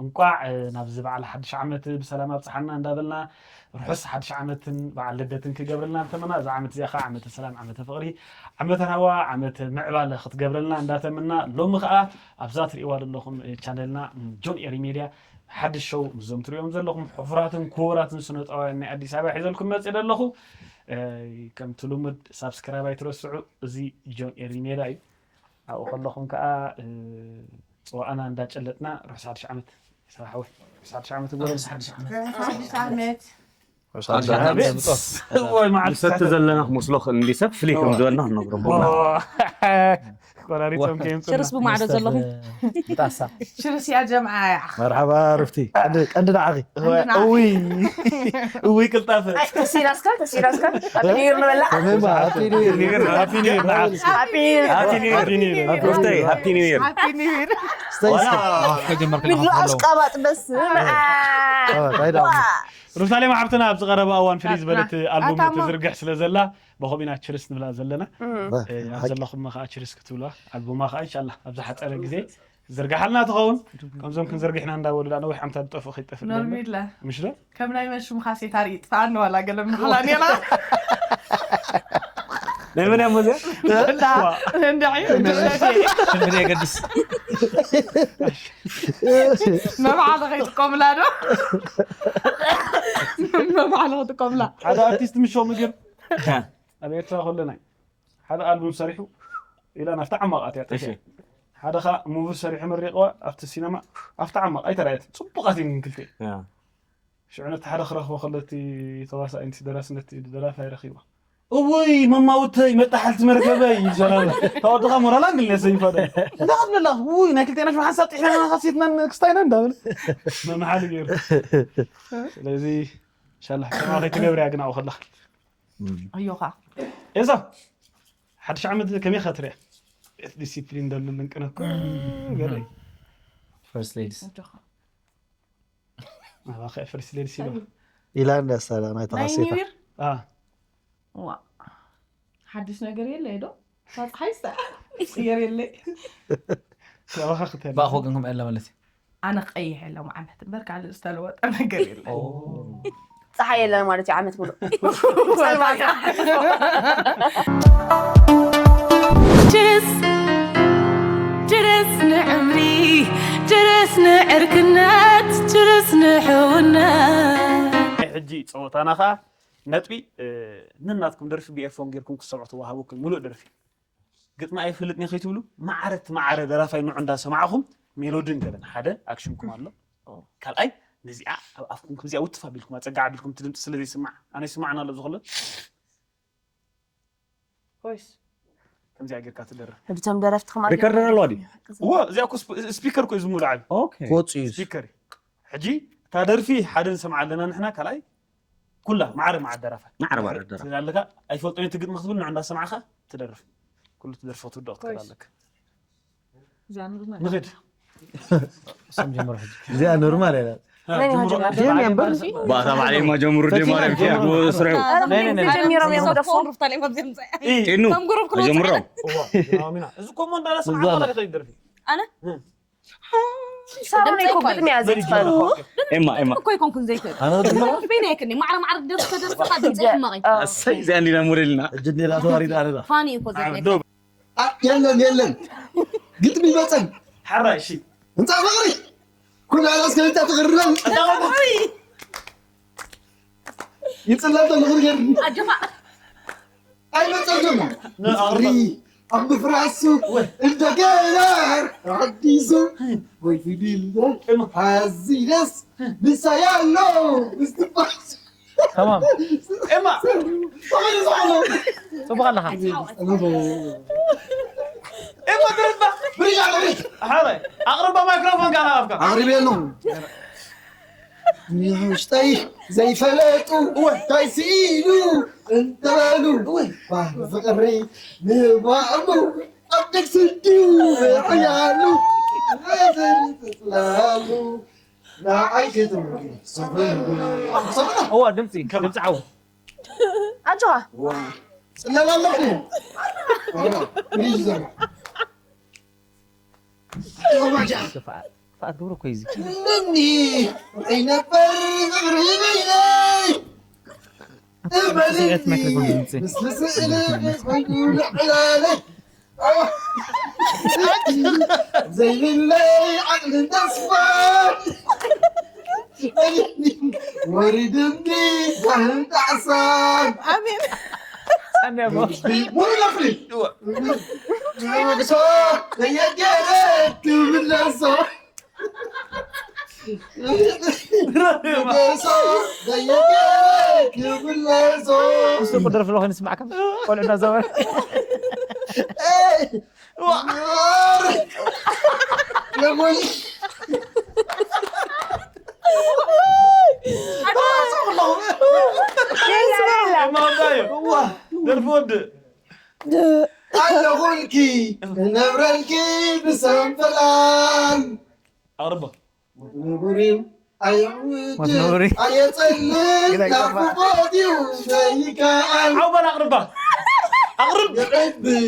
እንቋዕ ናብዚ በዓል ሓድሽ ዓመት ብሰላም ኣብፅሓና እንዳበልና፣ ርሑስ ሓድሽ ዓመትን በዓል ልደትን ክገብረልና እንተመና፣ እዛ ዓመት እዚኣ ከዓ ዓመተ ሰላም፣ ዓመተ ፍቕሪ፣ ዓመተ ራህዋ፣ ዓመተ ምዕባለ ክትገብረልና እንዳተመና፣ ሎሚ ከዓ ኣብዛ ትርእይዋ ዘለኹም ቻነልና ጆን ኤሪ ሜድያ ሓድሽ ሾው ምስዞም ትርእዮም ዘለኹም ሕፉራትን ክቡራትን ስነጥበባውያን ናይ ኣዲስ ኣበባ ሒዘልኩም መፅእ ኣለኹ። ከምቲ ልሙድ ሳብስክራይብ ኣይትረስዑ። እዚ ጆን ኤሪ ሜድያ እዩ። ኣብኡ ከለኹም ከዓ ፅዋእና እንዳጨለጥና ርሑስ ሓድሽ ዓመት። ሰብሓወይ ርሑስ ሓድሽ ዓመት። ርሑስ ሓድሽ ዓመት። ሰቲ ዘለና ክመስሎ ክእል እንዲ ሰብ ፍልይ ከም ዝበልና ክንነግሮ ቆራሪፆም ከየምፅና። ሽርስ ብማዕዶ ዘለኹም ሽርስ ያ ጀምዓ ያ መርሓባ ሩፍቲ ቀንዲ ንዓኺ። እውይ ቅልጣፈ። ተሲራስካ ተሲራስካ ኣቢኒር ንበላ ከመይ እማ ሃፒ ኒው ይር። ሃፒ ኒው ይር ንዓኺ። ሃፒ ኒው ይር። ሩፍተይ ሃፒ ኒው ይር። ስተይ እስኪ። ከጀመርክና ምድሮ ኣሽቃባጥ በስ ኣይ ደኣ ሩፍታሌም ሓብትና ኣብዚ ቀረባ እዋን ፍልይ ዝበለት ኣልቡም ኣታሞ። ትዝርግሕ ስለ ዘላ ብኸምኡ ኢና ችርስ ንብላ ዘለና። ኣብ ዘለኹም ከዓ ችርስ ክትብልዋ ኣልቡማ ከዓ ኢንሻላ ኣብ ዝሓፀረ ግዜ ዝርግሓልና ትኸውን። ከምዞም ክንዝርግሕና እንዳበሉ ዳ ነዊሕ ዓመታት ዝጠፍኡ ከይጠፍእ ኖርሚላ ምሽ ዶ? ከም ናይ መን ሽምኻ ሴት ኣርኢ ጥፍኣኒ ዋላ ገለ ምሓላ ኔራ ናይ መን እያ ሞዚያ? እንዳ እንድዒ ሽምር የገድስ መባዕለ ከይጥቀምላ ዶ መባዕለ ክጥቀምላ ሓደ ኣርቲስት ምሾ ምግብ ኣብ ኤርትራ ከለና ሓደ ኣልቡም ሰሪሑ ኢላ ናብቲ ዓማቕ ኣትያ ጠፊኣ። ሓደ ኸዓ ሙቪ ሰሪሑ መሪቕዋ ኣብቲ ሲነማ ኣብቲ ዓማቕ ኣይተራእየትን። ጽቡቓት እዮም ግን ክልቲኦም። ሽዑ ነቲ ሓደ ክረኽቦ ከሎ እቲ ተዋሳኣይ ነቲ ደራሲ ነቲ ደራፋይ ረኺብዋ። እውይ መማውተይ መጣሓልቲ መርከበይ ይብል ሰላም። ተወድኻ ሞራላ እንግሊዝ ዘይፈደ። እንዳቐብለላ ውይ ናይ ክልቴና ሽማ ሓንሳብ ጥሒና ኢና ካብ ሴትናን ክስታይና እንዳበለ መምሓሊ ገይሩ። ስለዚ ኢንሻላህ ከማኸይ ትገብርያ ግን ኣብኡ ከለኻ ኣዮኻ ኤዛ ሓድሽ ዓመት ከመይ ኢኻ ትሪኣ? ቤት ዲሲፕሊን ደሉ ልንቅነኩ ገለ ፈርስት ሌዲስ ኣጆኻ ኣባኸ ፈርስት ሌዲስ ኢሉ ኢላ እንዳሳላ ናይ ናይ ኒው ተኻሴታ ይር አ ዋ ሓድሽ ነገር የለ ዶ ሳፅሓይ ስታ ስየር የለ ኣባኸ ክትህል ብኣኹ ግን ከምኡ ያለ ማለት እዩ ኣነ ቀይሕ የለ ዓመት እምበር ካልእ ዝተለወጠ ነገር የለ ፀሓይ የለን ማለት እዩ ዓመት ሙሉእ ችርስ ችርስ ንዕምሪ ችርስ ንዕርክነት ችርስ ንሕውነት ናይ ሕጂ ፀወታና ከዓ ነጥቢ ነናትኩም ደርፊ ብኤርፎን ጌርኩም ክትሰምዑ ትወሃበኩም ሙሉእ ደርፊ ግጥሚ ኣይፈልጥን እየ ከይትብሉ ማዕረ እቲ ማዕረ ደራፋይ ንዑ እንዳሰማዕኹም ሜሎዲ ንገለን ሓደ ኣክሽንኩም ኣሎ ካልኣይ ነዚኣ ኣብ ኣፍኩም ከምዚኣ ውትፍ ኣቢልኩም ኣፀጋዕ ኣቢልኩም እቲ ድምፂ ስለ ዘይስማዕ ኣነ ይስማዕና ኣሎ ዝኸሎ ኮይስ ከምዚኣ ጌርካ ትደርፍ ሕጂ ቶም ደረፍቲ ከማ ሪከርደር ኣለዋ ድዩ እዎ እዚኣ እኮ ስፒከር እኮ እዩ ዝሙሉ ዓቢ ክወፁ እዩ ስፒከር እዩ ሕጂ እታ ደርፊ ሓደ ንሰምዓ ኣለና ንሕና ካልኣይ ኩላ ማዕረ ማዕረ ደራፋይ ማዕረ ማዕረ ደራፋይ ትብል ኣለካ ኣይፈልጦን እቲ ግጥሚ ክትብል ንዑ እንዳሰማዕካ ትደርፍ ኩሉ ትደርፎ ትውድቕ ትኽእል ኣለካ እዚኣ ንርዝና ንኽድ እሶም ጀምሩ ሕጂ እዚኣ ኖርማል እያ መን ይሃጀም ጀም እያ እምበር ባታ ባዕለይ ማ ጀምሩ ደማርያም ፊያ ብስርሑ ጀሚሮም እዮም ግደፎም ጭኑ ጀምሮም እዚ ኮሞ እንዳላሰማዕካ ትደርፊ ሳሮን እኮ ግጥሚ እያ ዘይትፈልጦ ኤማ ኤማ እኮ ይኮንኩን ዘይክእል ኣነ ድማ ቤና ይክኒ ማዕረ ማዕረ ደርፍ ተደርፍካ ድምፀ ሕማቕ እዩ ኣሰይ እዚኣ እንዲና ሞዴልና ሕጂ እንዲና ተዋሪዳ ኣለና ፋኒ እኮ ዘይክእል የለን የለን ግጥሚ ይመፀን ሓራይ እሺ ህንፃ ፍቅሪ ኩናላ እስከ ህንፃ ትቅርበል ይፅላተ ንክርገር ኣጆኻ ኣይመፀን ዞም ፍቅሪ ኣብ ምፍራሱ እንደገና ሓዲሱ ወይ ፍዲል ሓዚነስ ምሳይ ኣሎ ምስትባስ ተማም ኤማ ፅቡቅ ኣለካ ኤማ ትርባ ሓራይ ኣቕርባ ማይክሮፎን ካና ኣፍካ ኣቕሪበ ኣለኹ ንውሽጠይ ዘይፈለጡ እንታይ ስኢሉ እንተበሉ ባህሪ ፍቅሪ ንባዕሉ ኣብ ደግ ስድዩ ሕያሉ ተፅላሉ ንዓይ ክትምሪ ሰበሉ እዋ ድምፂ ድምፂ ዓው ኣጆኻ ፅለል ኣለኹ እዩ ዘሎ ክፍኣት ኣትገብሮ እኮ እዩ እዚ። እኒ ርአይ ነበር ዝብሪ በይነይ እመኒ ስምዒት ማይክሮፎን ድምፂ። ምስ ስእሊ ኮይኑ ልዕላለይ ዘይብለይ ዓቕልን ተስፋን ወሪድኒ ዛህን ጣዕሳን ኣሜን። ኣሜን። ሙሉ ነፍሪ ንመግሶ ከየገረ ክምለሶ ንመግሶ ከየገረ ክምለሶ ምስ ደርፊ ኣለኹ ንስማዕካ ቆልዑ እናዛወረ የጎል ደርፊ ወድእ ኣለኹልኪ እነብረልኪ ብሰንፈላል ኣቕርባ ንጉሪም ኣየውድ ወትነውሪ። ኣየጸልም ግን ኣይጠፋ። ናፍቆት እዩ ዘይከኣል ዓው በል ኣቕርባ ኣቕርብ ይዕብል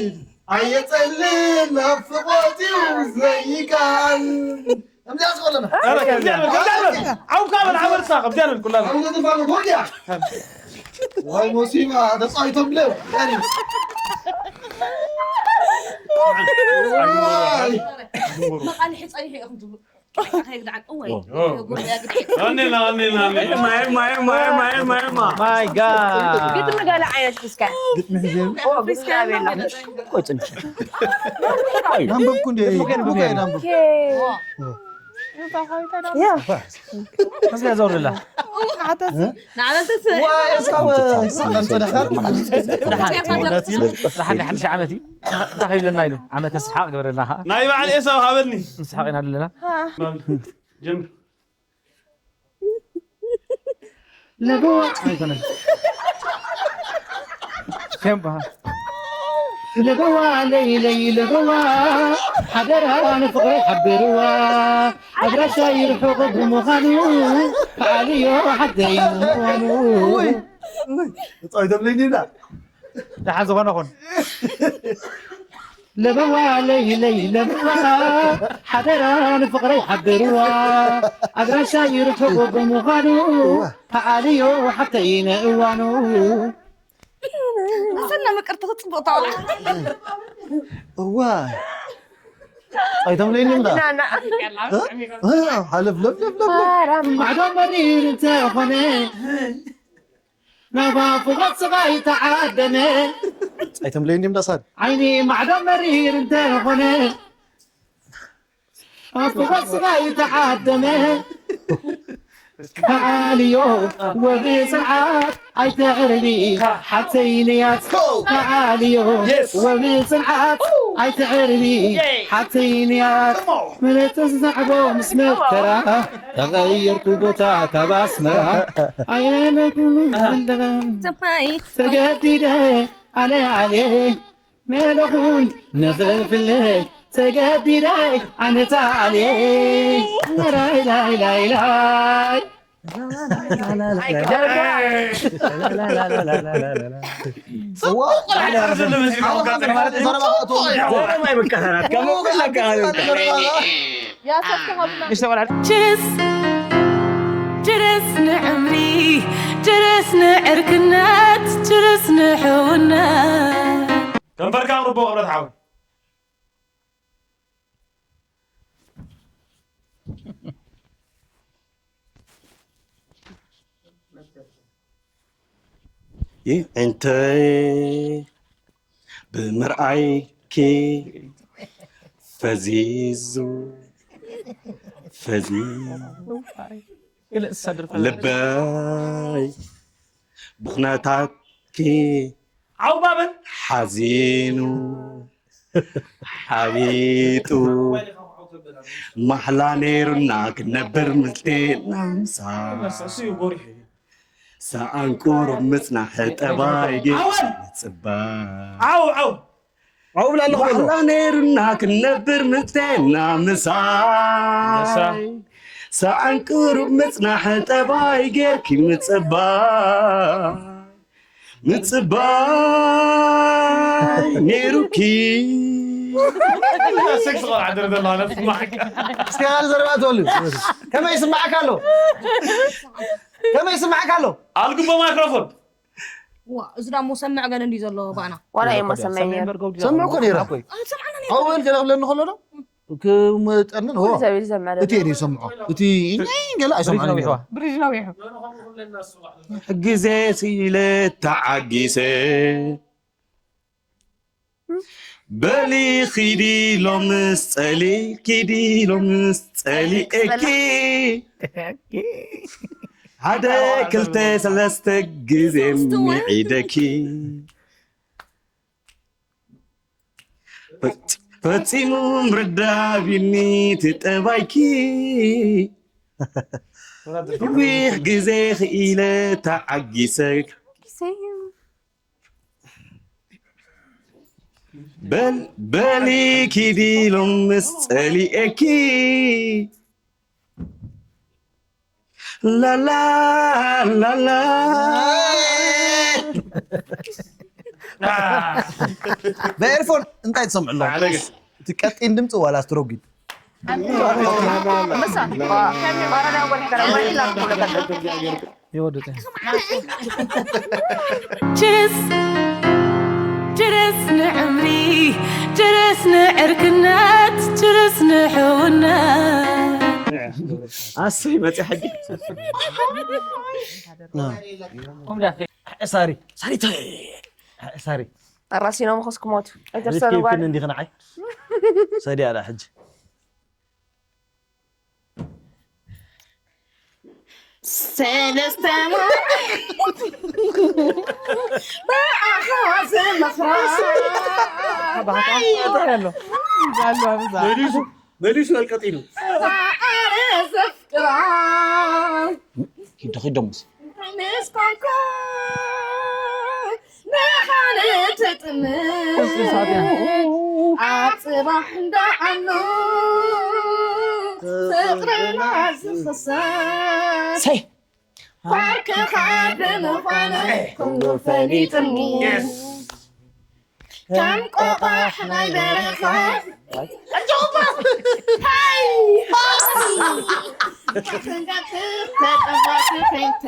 ኣየጸልም ናፍቆት እዩ ዘይከኣል ከምዚኣ ዝኸለና ኧረ፣ ከምዚኣ በል፣ ከምዚኣ በል። ዓው ካ በል ዓበርሳ ከምዚኣ በል ኩላና ኣውነት ባሉ ጎድያ ወይ ሞሲማ ተጻይቶም ብለው መቃልሒ ጸኒሑ ኢኹም ትብሉ። ከይግድዓን እወይ። ጉርያ ግዲ። ኣኔና ኣኔና ኣኔና My God። ግጥሚ ገለ ዓይነት እስከ ግጥሚ ሕዘ ፍሪስታይል ቆይ ጽንሕ ዳንበብኩ እንደ ገንብብ ዳንበብ ከዚያ ዘውርድላ ዋይ እስካብ ሰላም ጸዳኻ ሓድሽ ዓመት እዩ እንታይ ከይብለና ኢሉ ዓመተ ስሓቕ ግበረልና ከዓ ናይ በዓል ኤሳው ሃበኒ ንስሓቕ ኢና ኣለና ጀምር ለበዋ ለይለይ ለበዋ ሓደራ ንፍቕረይ ሓብርዋ ኣድራሻይ ርሑቕ ብምዃኑ ከኣልዮ ሓደይ ንምዃኑ ጻይቶም ለይኒና ደሓን ዝኾነ ኹን ለበዋ ለይለይ ለበዋ ሓደራ ንፍቕረይ ሓብርዋ ኣድራሻይ ርሑቕ ብምዃኑ ከኣልዮ ሓተይ ንእዋኑ ሰና ምቅርቲ ክፅቡቅ ታውላ እዋይ ጻይቶም ለይኒና ሓለፍ ለፍለፍለፍ ማዕዶ መሪር እንተኾነ ናባ ፍቓድ ስቓይ ተዓደመ ጻይቶም ለይኒም ዳሳድ ዓይኒ ማዕዶ መሪር እንተኾነ ኣብ ፍቓድ ስቓይ ተዓደመ ተዓልዮ ወብጽዓት ኣይተዕርቢ ሓተይ ንያት ተዓልዮ ወብጽዓት ኣይተዕርቢ ሓተይ ንያት ምልእቲ ዝዛዕቦ ምስ መከራ ተቐየርኩ ቦታ ካብ ኣስመራ ኣየነትን ተገዲደ ኣለ ኣለ መለኹን ንኽፍለ ተገዲደ ኣነታ ኣለ ላይላይላይላይ ችስ ችርስ ንዕምሪ ችርስ ንዕርክነት ችርስ ንሕውነት ከንፈርካ ኣቕርቦ ክብረት ሓወይ ይዕንተይ ብምርኣይኪ ፈዚዙ ፈዚዙ ልበይ ብኹነታትኪ ዓውባበን ሓዚኑ ሓቢጡ ማሕላ ነይሩና ክነብር ምስሌና ምሳ እሱ እዩ ጎሪሑ ሰኣን ቁሩብ ምጽናሕ ጠባይ ጌርኪ ኣወል! ምጽባይ ዓው ዓው ዓው ብላ ኣለኹ በሎ ማሕላ ነይሩና ክነብር ምስሌና ምሳ ምሳ። ሰኣን ቁሩብ ምጽናሕ ጠባይ ጌርኪ ምጽባይ ምጽባይ ነይሩኪ ሴክስ ቆልዓ ድር ዘላ ነፍስ ማሕካ። እስኪ ሓደ ዘረባ ትበሉ። ከመይ ይስማዓካ ኣሎ? ከመይ ይስማዓካ ኣሎ? ኣልግቦ ማይክሮፎን። ዋ፣ እዚ ዳሞ ሰምዕ ገለ እንዲ ዘሎ ባና። ዋላ እየ ሰምዕ መሰመይ ሰምዕ ነይሩ። እምበር ገውዲ ሰምዕ እኮ ነይሩ። ኣቦይ። ኣይ፣ ሰምዓና ነይሩ። ኣወል ገለ ክብለኒ ከሎ ዶ? ክመጠንን፣ ሆ። ኩሉ ሰብ እዩ ዝሰምዕ እቲ ዘሎ። እየ ዝሰምዖ። እቲ ኢነይ ገለ ኣይሰምዖን ብሪጅ ነዊሑ። ነይሩ። ብሪጅ ነዊሑ። ግዜ ስኢለ ተዓጊሰ። በሊ ኪዲ ሎምስ ጸሊ፣ ኪዲ ሎምስ ጸሊኤኪ። ሓደ ክልተ ሰለስተ ግዜ ምዒደኪ። ፈጽ-፣ ፈጺሙ ምርዳቢኒ ትጠባይኪ። ነዊሕ ግዜ ክኢለ ተዓጊሰ። በል-፣ በሊ ኪዲ ሎምስ ጸሊኤኪ። ላላ፣ ላላ። ብኤርፎን እንታይ ትሰምዑ ኣለኹም? ሓደ ግን። እቲ ቀጢን ድምፂ ዋላ ስትሮጊት? መሳ። ይወዱት። ችርስ፣ ችርስ ንዕምሪ፣ ችርስ ንዕርክነት፣ ችርስ ንሕውነት። ኣሰይ መፂ ሕጂ። ሳሪ፣ ሳሪ ተይ። ሳሪ። ኣራሲኖም ኸስ ክሞቱ። ኣይተርሰኑ ሪፍኪ ጓል። እንዲኺ ንዓይ። ሰዲያ ዳ ሕጂ። ሰለስተ ብኣኻ ዝመኽራ። መሊሱ፣ መሊሱ ኣልቀጢኑ። ኣረ ዘፍቅራ። ኪዶ፣ ኪዶ ምስ። ምስ ኮንኩ ንኻልእ ትጥምት። ኣብ ጽባሕ እንዳዓሉ ፍቕርና ዝኽሰት። ሰይ። ፓርክኻ ብምዃኑ ኩሉ ፈሊጥኒ። የስ። ከም ቆቋሕ ናይ በረኻ። ሃይ! ሃይ! ተጠባቂ ፌንታ።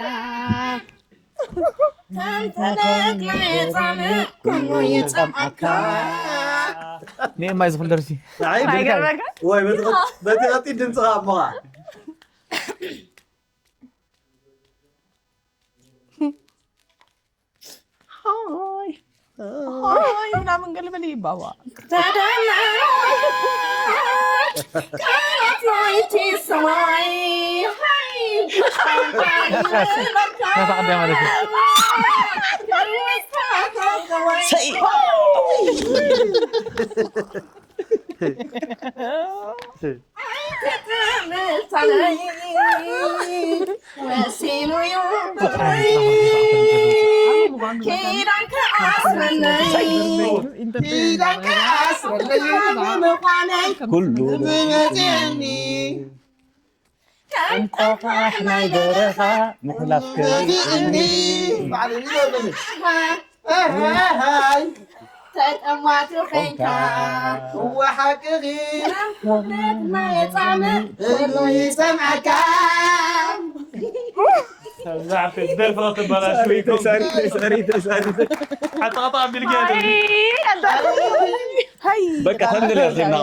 ከም ተለቅ ናይ ጻምእ ኩሉ ይጸምኣካ። ኔ ማይ ዝኽል ደርሲ። ኣይ፣ ኣይገርመካ? ወይ፣ በቲ፣ በቲ ቀጢን ድምፅኻ እሞኻ። ሃይ። ሃይ፣ ምናምን ገልበል ይባባ። ተደመር ቃላት ናይቲ ሰማይ። ሃይ። ነታ ቀዳይ ማለት እዩ። ሰይ። ኩሉ እንቋቑሖ ናይ በረኻ ምሕላፍ ከቢድኒ። ተጠማቱ ኾንካ። እወ ሓቅኺ። ኩነትና የጻምእ። ኩሉ ይሰምዓካ። ኣብዛ ዓርኪ ደርፊ ከተበላሽው ይኮን? ሳሪ፣ ሳሪ፣ ሳሪ። ኣጣጣ ቢልጌ። በቃ ከምዚ ኢለ ዜና።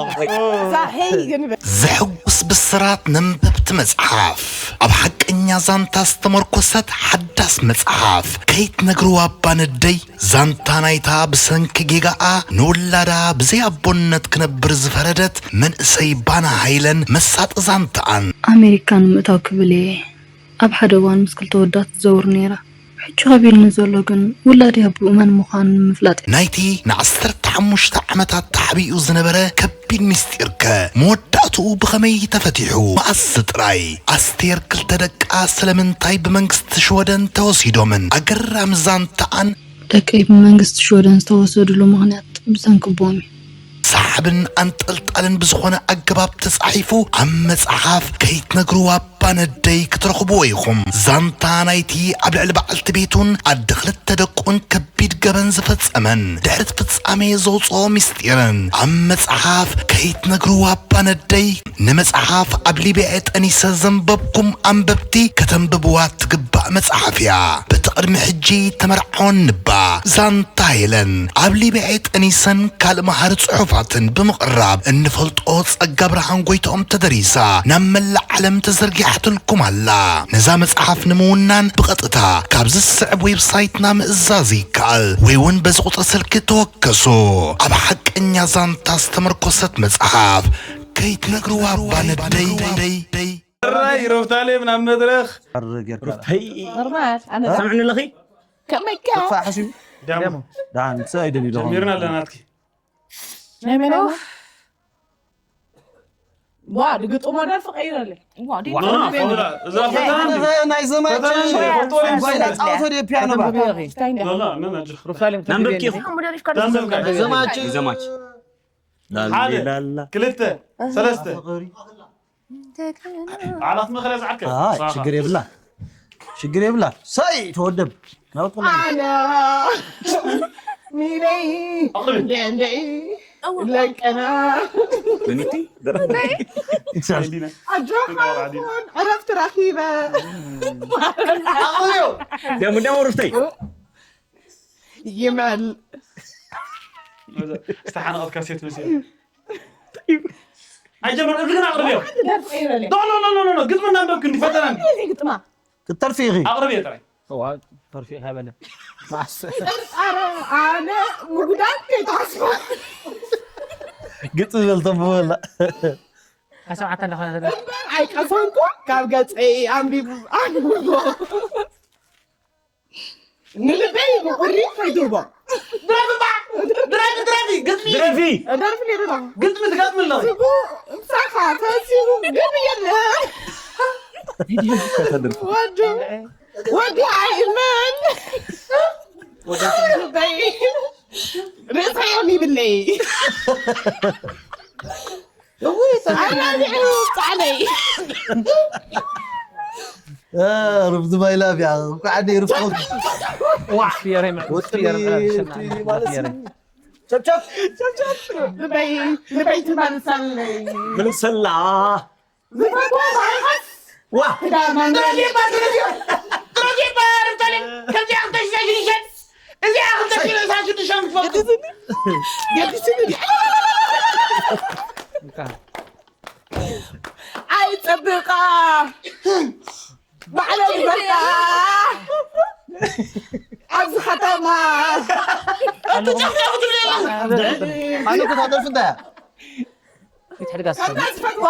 ዘሕጉስ ብስራት ነንበብቲ መጽሓፍ። ኣብ ሓቀኛ ዛንታ ዝተመርኮሰት ሓዳስ መጽሓፍ። ከይትነግርዋ እባ ነደይ፣ ዛንታ ናይታ ብሰንኪ ጌጋኣ ንውላዳ ብዘይ ኣቦነት ክነብር ዝፈረደት መንእሰይ ባና ሃይለን መሳጢ ዛንታኣን። ኣሜሪካ ንምእታው ክብል እየ ኣብ ሓደ እዋን ምስ ክልተ ወዳት ትዘውር ነይራ። ሕጂ ከቢድኒ ዘሎ ግን ውላደይ ኣቦኡ መን ምዃኑ ንምፍላጥ እዩ። ናይቲ ንዓሰርተ ሓሙሽተ ዓመታት ተሓቢኡ ዝነበረ ከቢድ ምስጢርከ መወዳእትኡ ብኸመይ ተፈቲሑ? መኣስ ጥራይ? ኣስቴር ክልተ ደቃ ስለምንታይ ብመንግስቲ ሽወደን ተወሲዶምን? ኣገራሚ ዛንታኣን። ደቀይ ብመንግስቲ ሽወደን ዝተወሰድሉ ምኽንያት ብሰንኪ ኣቦኦም እዩ። ሰሓብን ኣንጠልጣልን ብዝኾነ ኣገባብ ተጻሒፉ ኣብ መጽሓፍ ከይትነግርዋ ኣባ ነደይ ክትረኽብዎ ኢኹም። ዛንታ ናይቲ ኣብ ልዕሊ በዓልቲ ቤቱን ኣደ ክልተ ደቁን ከቢድ ገበን ዝፈጸመን ድሕሪ እቲ ፍጻሜ ዘውጽኦ ምስጢርን ኣብ መጽሓፍ ከይትነግርዎ ኣባ ነደይ። ንመጽሓፍ ኣብ ሊብያ ጠኒሰ ዘንበብኩም ኣንበብቲ ከተንብብዋ ትግባእ መጽሓፍ እያ። በቲ ቅድሚ ሕጂ ተመርዓወን ንባ ዛንታ ሄለን ኣብ ሊብያ ጠኒሰን ካልእ መሃሪ ጽሑፋትን ብምቕራብ እንፈልጦ ጸጋ ብርሃን ጎይትኦም ተደሪሳ ናብ መላእ ዓለም ተዘርጊሓትልኩም ኣላ። ነዛ መጽሓፍ ንምውናን ብቐጥታ ካብዚ ዝስዕብ ዌብሳይትና ምእዛዝ ይከኣል ወይ እውን በዚ ቁጽሪ ስልኪ ተወከሱ። ኣብ ሓቀኛ ዛንታ ዝተመርኮሰት መጽሓፍ ከይትነግርዋ ኣባ ነደይ። ራይ ሮፍታሌም ናብ መድረኽ። ሩፍተይ ኖርማል ኣነ ሰምዕኒ ኣለኺ? ከመይካ? ጥፋ ሓሲቡ ዳሞ። ዳን ሰ ኣይደሊ ዶ ጀሚርና ኣለና። ኣትኪ ናይ መን ኣላ? ዋ ድግጥሞ ደርፊ ቀይረለይ። ዋ ዲማ ዋ ፋውላ እዛ ፈተና እንዲ ናይ ዘማች ፈተና እንዲ ፎቶ ላይ ባይላ ጻውቶ ደ ፒያኖ ባ። ስታይ እንዳ ኖ ኖ ኖ ኖ ጅ ሩፍታሌም ናንበብኪ ኢኹ? ሓሙዳ ሪፍካ ናንበብካ። ዘማች ዘማች ሓደ ላላ ክልተ ሰለስተ። ዓላት መኸለ ዝዓከ ኣይ፣ ችግር የብላ። ችግር የብላ። ሳይ ተወደብ ናውት ኣነ ሚለይ ኣቕርቢ። ደንደይ ለቀና ምኒቲ ደረ ይቻል። ኣጆኻ ይኹን ዕረፍቲ ረኺበ ኣቕርብዮ። ደሙ ደሙ ሩፍተይ ይመል። ዝተሓነቐት ካሴት መሲሉ። ኣይጀመር፣ እዚ ግን ኣቕርብዮ። ደርፊ ይበለ። ኖ፣ ኖ፣ ኖ፣ ኖ፣ ኖ፣ ግጥሚ እናንበብክ እንዲፈተና እንዲ። እዚ ግጥማ። ክትተርፊ ኢኺ። ኣቕርብዮ ጥራይ። እዋ፣ ተርፊ ኢኻ በለ። ማስ። ኣረ፣ ኣነ ምጉዳል ከይትሓስቦ። ግጥሚ በል ተንብበላ። ኣይሰምዓካን ኣለኹ፣ ኣነ። እምበር ኣይቀሰንኩ፣ ካብ ገጸይ ኣንቢቡ፣ ኣንቢቡ። ንልበይ ብቑሪ ከይትህቦ። ድረፊ ባ! ድረፊ፣ ድረፊ! ግጥሚ! ድረፊ! ደርፊ ነይሩ ዶ? ግጥሚ ትገጥሚ ኣለኺ። ስጉ፣ ምሳኻ ተሲቡ፣ ግን የለ። ቪድዮ ከተድርፊ። ወዱ፣ ወዱ ኣይእመን። ልበይ፣ ርእሰይ ይብለይ። እውይ፣ ኣናዚዑ ጻዕነይ። እ፣ ሩፍ ዝባይ ላብ እያ። እንኳዕ ዓደይ ሩፍ ኸውት። ዋ፣ ስፊየረይ፣ ወጥሪ፣ ስፊየረይ፣ ወጥሪ ማለት ስፊየረይ። ቸብቸብ። ቸብቸብ። ልበይ፣ ልበይ ትማል ሳለይ። ምን ሰላ? ዝፈትዋ ባይኸስ ዋ! ክዳን ማን ጥረፍ ይባል፣ ጥረፍ ይባል፣ ጥረፍ ይባል፣ ሩፍታሌም። ከምዚኣ ክልተ ሽዱሽተ ሽዱሽተ። እዚኣ ክልተ ሽዱሽተ ሽዱሽተ ምትፈቱ። ገዲስኒ። ገዲስኒ። ኣይጸብቓ። ባዕሎም ይበልጣ። ኣብዚ ከተማ። ኣትጨፍጨፉ ትብሉ የለን። ኣነ እኮ ታደርፍ እንታይ እያ? ይትሕድጋ እስኪ። ከምዛ ዝፈትዋ።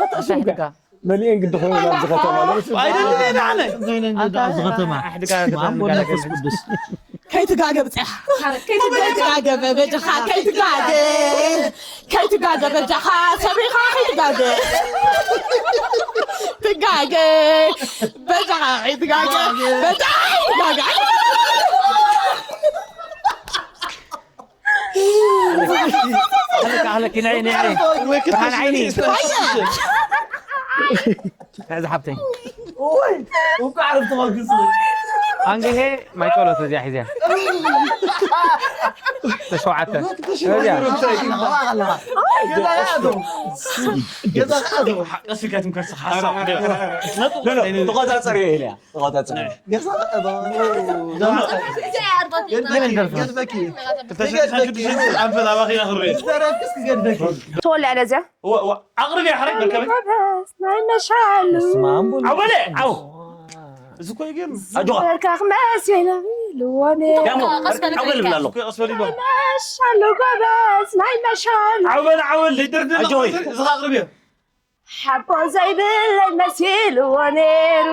ይትሕድጋ። መሊኤን ግዲ ኮይኑ ኣብዚ ከተማ ነው። ኣይደለም፣ ኣነ። ኣብዚ ከተማ። ኣሕድጋ ማን ክዳን ቦለ ጋር ቅዱስ። ከይትጋገ ብፅያ። ከይትጋገ በጃኻ፣ ከይትጋገ። ከይትጋገ በጃኻ፣ ሰብሪኻ ከይትጋገ። ትጋገ። በጃኻ ከይትጋገ። በጃኻ ከይትጋገ። ኣህለኪ፣ ኣህለኪ፣ ነይ፣ ነይ፣ ነይ። ብርሃን ዓይኒ። ነዚ ሓብተይ። ወይ፣ እንኳዕ ዓረፍቲ መግስቲ። ኣንግሄ ማይ ጸሎት እዚኣ ሒዝያ። ተሸውዓተ። እዚኣ። ገዛ ያዶ። ገዛ ያዶ። ቀስ ኢልካ ትምከስ ሓሳብ። ሎ፣ ሎ፣ ተቆጻጸር እየ ኢለያ። ተቆጻጸር። ገዛ ያዶ። ገድበኪ። ገድበኪ። ክልተ ሽሕን ሽዱሽተን ኣንፈት ኣባኺ ኣኽርቤ። ተወልያ ለዚያ። ዋ፣ ዋ፣ ኣቕርብያ ሓረግ መርከበይ። ጎበዝ ናይ መሻሉ። በስመ ኣብ ወወልድ። ዓው በለ፣ ዓው። እዚ እኮ ይገርም። ኣጆኻ። ዝበልካ ክመስ የለ ኢልዎ ነይሩ። ደሞ፣ ቀስ በል፣ ዓው በል ይብላ ኣሎ። ቀስ በል ይብላ። ናይ መሻሉ ጎበዝ ናይ መሻሉ። ዓው በል፣ ዓው በል፣ ደርደር ኣጆይ። እዚ ኣቕርብዮ። ሓቦ ዘይብለይ መሲልዎ ነይሩ።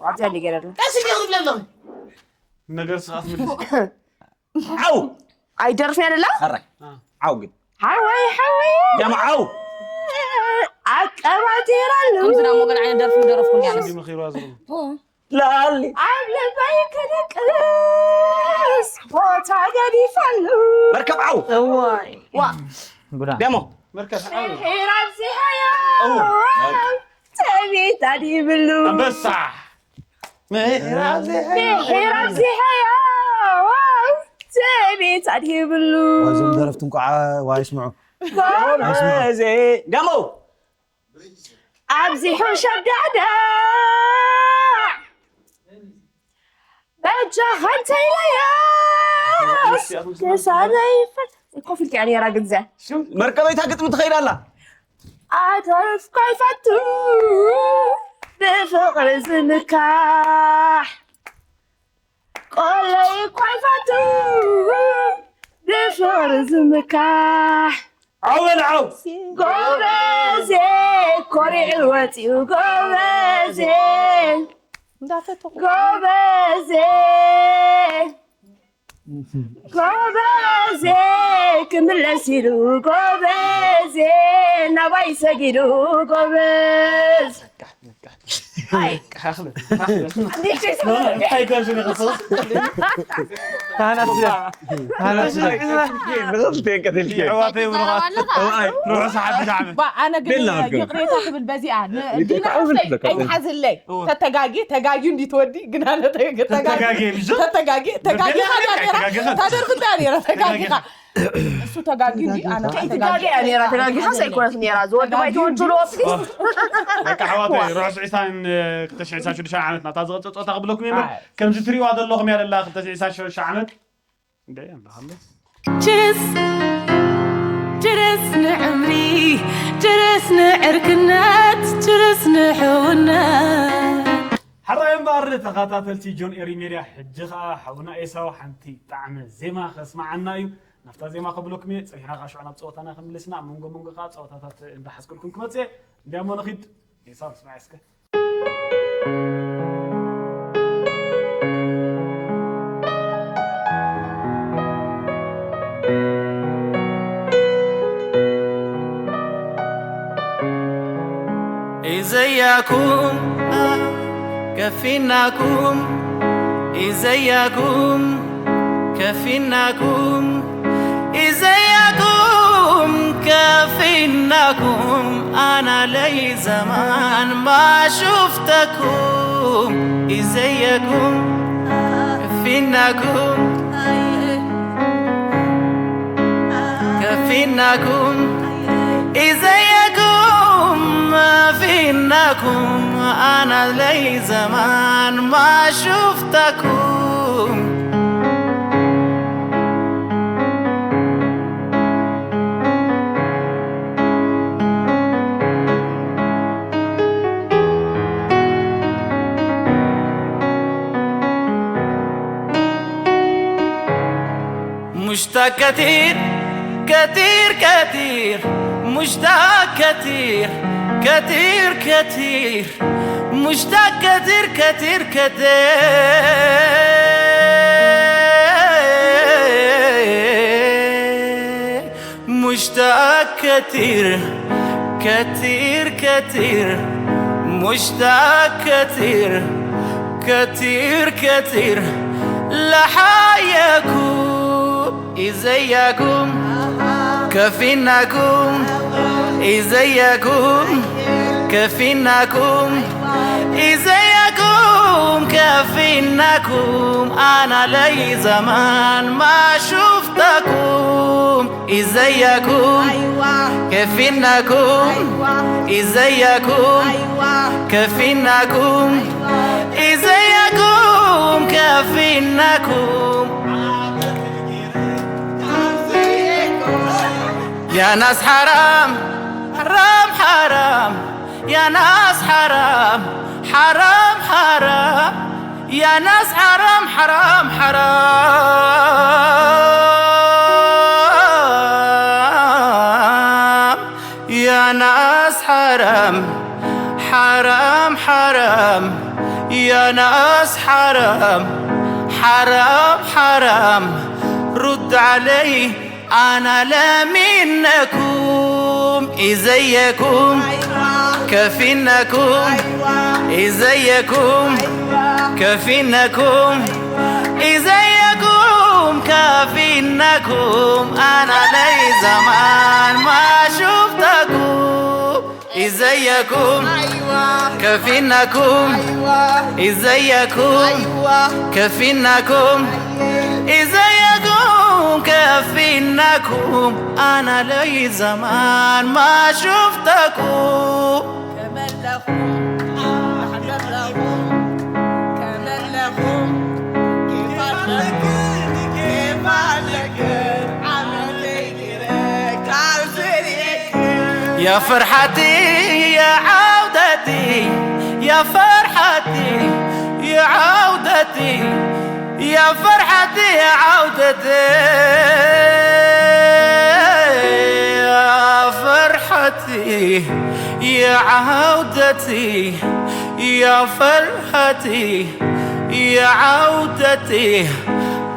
ኣብዚኣ እንዲ ገይረ ኣሎ። ቀስ ኢልካ ክትብሊ ኣለኺ። ነገር ስኻት ምልስ። ዓው! ኣይደርፍን ኣደላ? ሕራይ። አ። ዓው ግን። ሓወይ፣ ሓወይ። ደም ዓው! ኣቀባጢረሉ። ከምዚ ናብ ሞገል ዓይነት ደርፊ ምደረፍኩ እንዲ ኣነስ። እንዲ መኺርዋ ዘሎ። ኦ። ላሊ። ኣብ ልበይ ክድቅስ ቦታ ገዲፈሉ። መርከብ ዓው! እዋይ። ዋ። ጉዳ። ደሞ። መርከብ ዓው። ምሒር ኣብዚሓዮ። እዎ። ጻድይ ይብሉ። ኣንበሳ። ምሕራብ ዘይሃዮ። ምሕራብ ዘይሃዮ። ሰበይ ጻድይ ይብሉ። ዋዞም ደረፍቲ እንኳዓ ዋይ ስምዑ። ጎበዜ። ደሞ። ኣብዚሑ ሸብዳዳ። በጃኻ እንተኢለያ። ክሳደይ ፈት-፣ ኮፍ ኢልካ እያ ነይራ ግዜ። መርከበይታ ግጥሚ ትኸይድ ኣላ። ኣደፍ ካይፈቱ ብፍቕሪ ዝምካሕ። ቆለይ እኳ ይፈቱ ብፍቕሪ ዝምካሕ። ዓወል ዓው። ጎበዜ፣ ኮሪዑ ወፂኡ ጎበዜ። እንዳፈተኹ። ጎበዜ፣ ጎበዜ፣ ክምለስ ኢሉ ጎበዜ፣ ናባይ ሰጊዱ ጎበዝ። ኣይ። እንታይ ደርሱ ንኽፈል? ባ፣ ኣነ ግን ይቕሬታ ክብል በዚኣ ን-፣ ዲና ሓፍተይ ኣይትሓዝለይ። ተተጋጊ፣ ተጋጊ እንዲ ትወዲ፣ ግን ኣነ ተ-፣ ተጋጊ፣ ተጋጊ፣ ተተጋጊ፣ ተጋጊ፣ ተጋጊ፣ ተጋጊ፣ ተጋጊ፣ ተጋጊ፣ እሱ ተጋጊ እንዲ ኣነ ከይትጋጊ እያ ነይራ። ተጋጊኻስ ኣይኮነት ነይራ። ዝወዲ ባይትወንችሉ ኦፕሊስ። በቃ ኣሕዋተይ፣ ርሑስ ዒስራን ክልተ ሽሕን ዒስራን ሽዱሽተን ዓመት ናብታ ዝቐጽል ጸወታ ክብለኩም እየ እምበር፣ ኣይ። ከምዚ ትሪእዋ ዘለኹም እያ ደላ ክልተ ሽሕን ዒስራን ሽዱሽተ ዓመት። እንደ ኣምላኽ ኣለ። ችርስ፣ ችርስ ንዕምሪ፣ ችርስ ንዕርክነት፣ ችርስ ንሕውነት። ሕራይ እምበኣር ተኸታተልቲ ጆን ኤሪ ሜድያ፣ ሕጂ ኸኣ ሓውና ኤሳው ሓንቲ ጣዕመ ዜማ ከስምዓና እዩ። ናብታ ዜማ ከብለኩም እየ፣ ጸኒሕና ከኣ ሽዑ ናብ ጸወታና ክንምለስ ኢና። ኣብ መንጎ መንጎ ከኣ ጸወታታት እንዳሓዝኩልኩም ክመጽእ እየ። እንዲያሞ ንኺድ። ኤሳው፣ ስማዕ እስከ። إزيكم، كفيناكم، إزيكم، كفيناكم، إزيكم، كفيناكم، أنا لي زمان ما شفتكم، إزيكم، كفيناكم، كفيناكم، إزيكم، ما فيناكم، أنا لي زمان ما شفتكم. مشتاق كتير، كتير، كتير، مشتاق كتير، كتير، كتير، مشتاق كتير، كتير، كتير، مشتاق كتير، كتير، كتير، مشتاق كتير، كتير، كتير، لحياكم. إزيكم؟ كفيناكم. إزيكم؟ كفيناكم. إزيكم؟ كفيناكم. أنا لي زمان ما شفتكم. إزيكم؟ كفيناكم. إزيكم؟ كفيناكم. إزيكم؟ كفيناكم. يا ناس حرام، حرام، حرام. يا ناس حرام، حرام، حرام. يا ناس حرام، حرام، حرام. يا ناس حرام، حرام، حرام. يا ناس حرام، حرام، حرام. رد علي، أنا لمنكم، إزيكم؟ كفيناكم. إزيكم؟ كفيناكم. إزيكم؟ كفيناكم. أنا لي زمان ما شفتكم. إزيكم؟ كفيناكم إزيكم كفيناكم إزيكم كفيناكم أنا لي زمان ما شفتكم كمال لكم أحباب لكم كمال لكم كيف لكم كيف لكم عملت يا فرحتي يا عودتي يا فرحتي يا عودتي يا فرحتي يا عودتي يا فرحتي يا عودتي يا فرحتي يا عودتي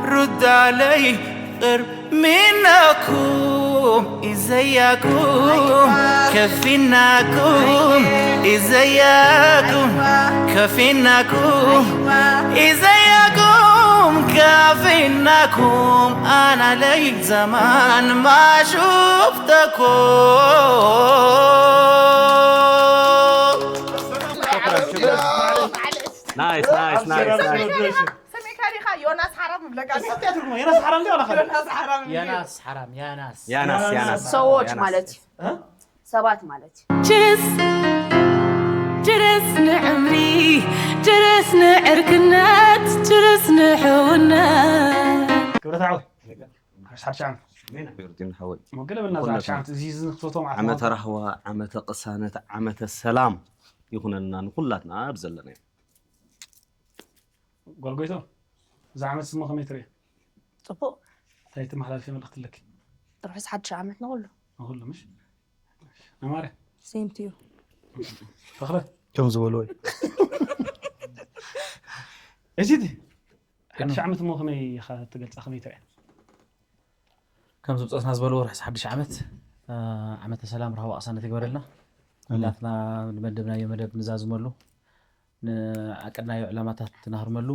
رد علي قرب منكم إزيكم كفيناكم إزيكم كفيناكم إزيكم كفيناكم أنا لي زمان ما شفتكم Nice, nice, nice, nice. ስሚካ ዲኻ ዮናስ ሓራም ምብለካ ትርጉማ ዮናስ ሓራም ዲያ ወላ ካልእ? ዮናስ ሓራም ዮናስ ሓራም ያናስ ያናስ ያናስ ሰዎች ያናስ። ማለት እዩ። ሰባት ማለት እዩ። ችርስ ችርስ ንዕምሪ ችርስ ንዕርክነት ችርስ ንሕውነት ክብረት ዓወት ሓድሽ ዓመት ዮርዲን ሓወይ መገለብና ዝሓድሽ ዓመት እዚ እዚ ንክፈቶ ማለት ዓመተ ነው። ራህዋ ዓመተ ቅሳነት ዓመተ ሰላም ይኹነልና ንኩላትና ኣብ ዘለናዮ ጓልጎይቶ እዚ ዓመት ስሞ ከመይ ትርኢ ፅቡቅ እንታይ ተመሓላልፊ መልእክቲ ኣለኪ ርሑስ ሓድሽ ዓመት ንኩሉ ንኩሉ ምሽ ነማርያ ሴም ቱ ዩ ተኽለ ከም ዝበልዎ እዩ እዚ እቲ ሓድሽ ዓመት እሞ ከመይ ኢኻ ትገልፃ ከመይ ትሪኣ ከም ዝብፀትና ዝበልዎ ርሕስ ሓድሽ ዓመት ዓመተ ሰላም ረሃዋ ቅሳነት ይግበረልና ኩላትና ንመደብናዮ መደብ ንዛዝመሉ ንዓቀድናዮ ዕላማታት ትናህርመሉ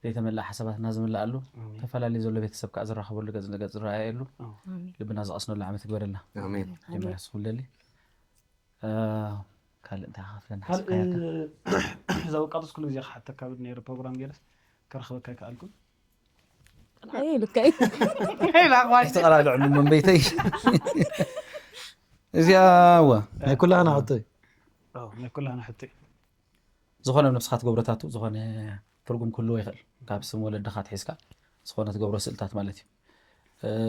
ዘይተመልኣ ሓሳባትና ዝምልኣሉ ተፈላለዩ ዘሎ ቤተሰብ ከዓ ዝራኸበሉ ገፅ ንገፅ ዝረኣየሉ ልብና ዝቐስነሉ ዓመት ይግበረልና ኣሜን ጀመርያ ስኹም ደሊ ካልእ እንታይ ክፍለና ካልእ እዛ ወቃጦስ ኩሉ ግዜ ክሓተካ ብል ነይረ ፕሮግራም ገይረስ ክረኽበካ ኣይከኣልኩን ልከይ ተቐላልዕሉ መንበይተይ እዚኣ ዋ ናይ ኩላህና ሕቶ እዩ ናይ ኩላህና ሕቶ እዩ ዝኾነ ነብስኻ ትገብረታቱ ዝኾነ ትርጉም ክህልዎ ይኽእል ካብ ስም ወለድኻ ትሒዝካ ዝኾነ ትገብሮ ስእልታት ማለት እዩ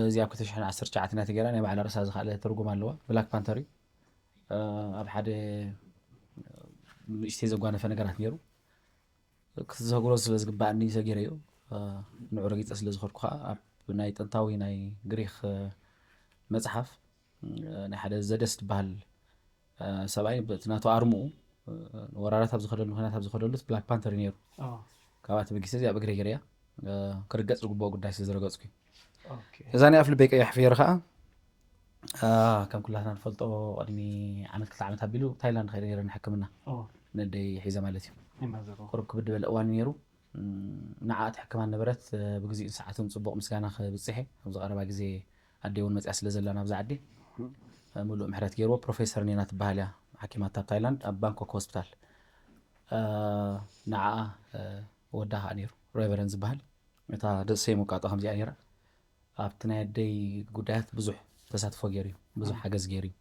እዚኣ ኣብ ክልተ ሽሕን ዓሰርተ ትሽዓተን እያ ተገይራ ናይ ባዕላ ርእሳ ዝኸኣለ ትርጉም ኣለዋ ብላክ ፓንተር እዩ ኣብ ሓደ ንእሽተይ ዘጓነፈ ነገራት ነይሩ ክትዘግሮ ስለ ዝግባኣኒ ሰጊረዮ ንዑ ረጊፀ ስለ ዝኸድኩ ከዓ ኣብ ናይ ጥንታዊ ናይ ግሪክ መፅሓፍ ናይ ሓደ ዘደስ ዝበሃል ሰብኣይ በቲ ናቱ ኣርምኡ ወራራት ኣብ ዝኸደሉ ምክንያት ኣብ ዝኸደሉ ብላክ ፓንተር ነይሩ ካብኣ ተበጊሰ እዚኣ ብእግረ ገይረያ ክርገፅ ዝግብኦ ጉዳይ ስለ ዝረገፅኩ እዛ ናይ ኣፍ ልበይ ቀያሕ ፍየር ከዓ ከም ኩላትና ንፈልጦ ቅድሚ ዓመት ክልተ ዓመት ኣቢሉ ታይላንድ ከይደ ነረ ንሕክምና ነደይ ሒዘ ማለት እዩ ቁሩብ ክብድ በለ እዋን ነይሩ ንዓኣ ትሕክማ ነበረት ብግዚኡን ሰዓቱን ፅቡቕ ምስጋና ክብፅሐ ኣብዚ ቀረባ ግዜ ኣደይ እውን መፅያ ስለ ዘላ ናብዚ ዓዲ ምሉእ ምሕረት ገይርዎ ፕሮፌሰር ኔና ትበሃል እያ ሓኪማት ኣብ ታይላንድ ኣብ ባንኮክ ሆስፒታል ንዓኣ ወዳ ከዓ ነይሩ ሬቨረን ዝበሃል እታ ደሰይ መቃጦ ከምዚኣ ነይራ ኣብቲ ናይ ኣደይ ጉዳያት ብዙሕ ተሳትፎ ገይሩ እዩ ብዙሕ ሓገዝ ገይሩ እዩ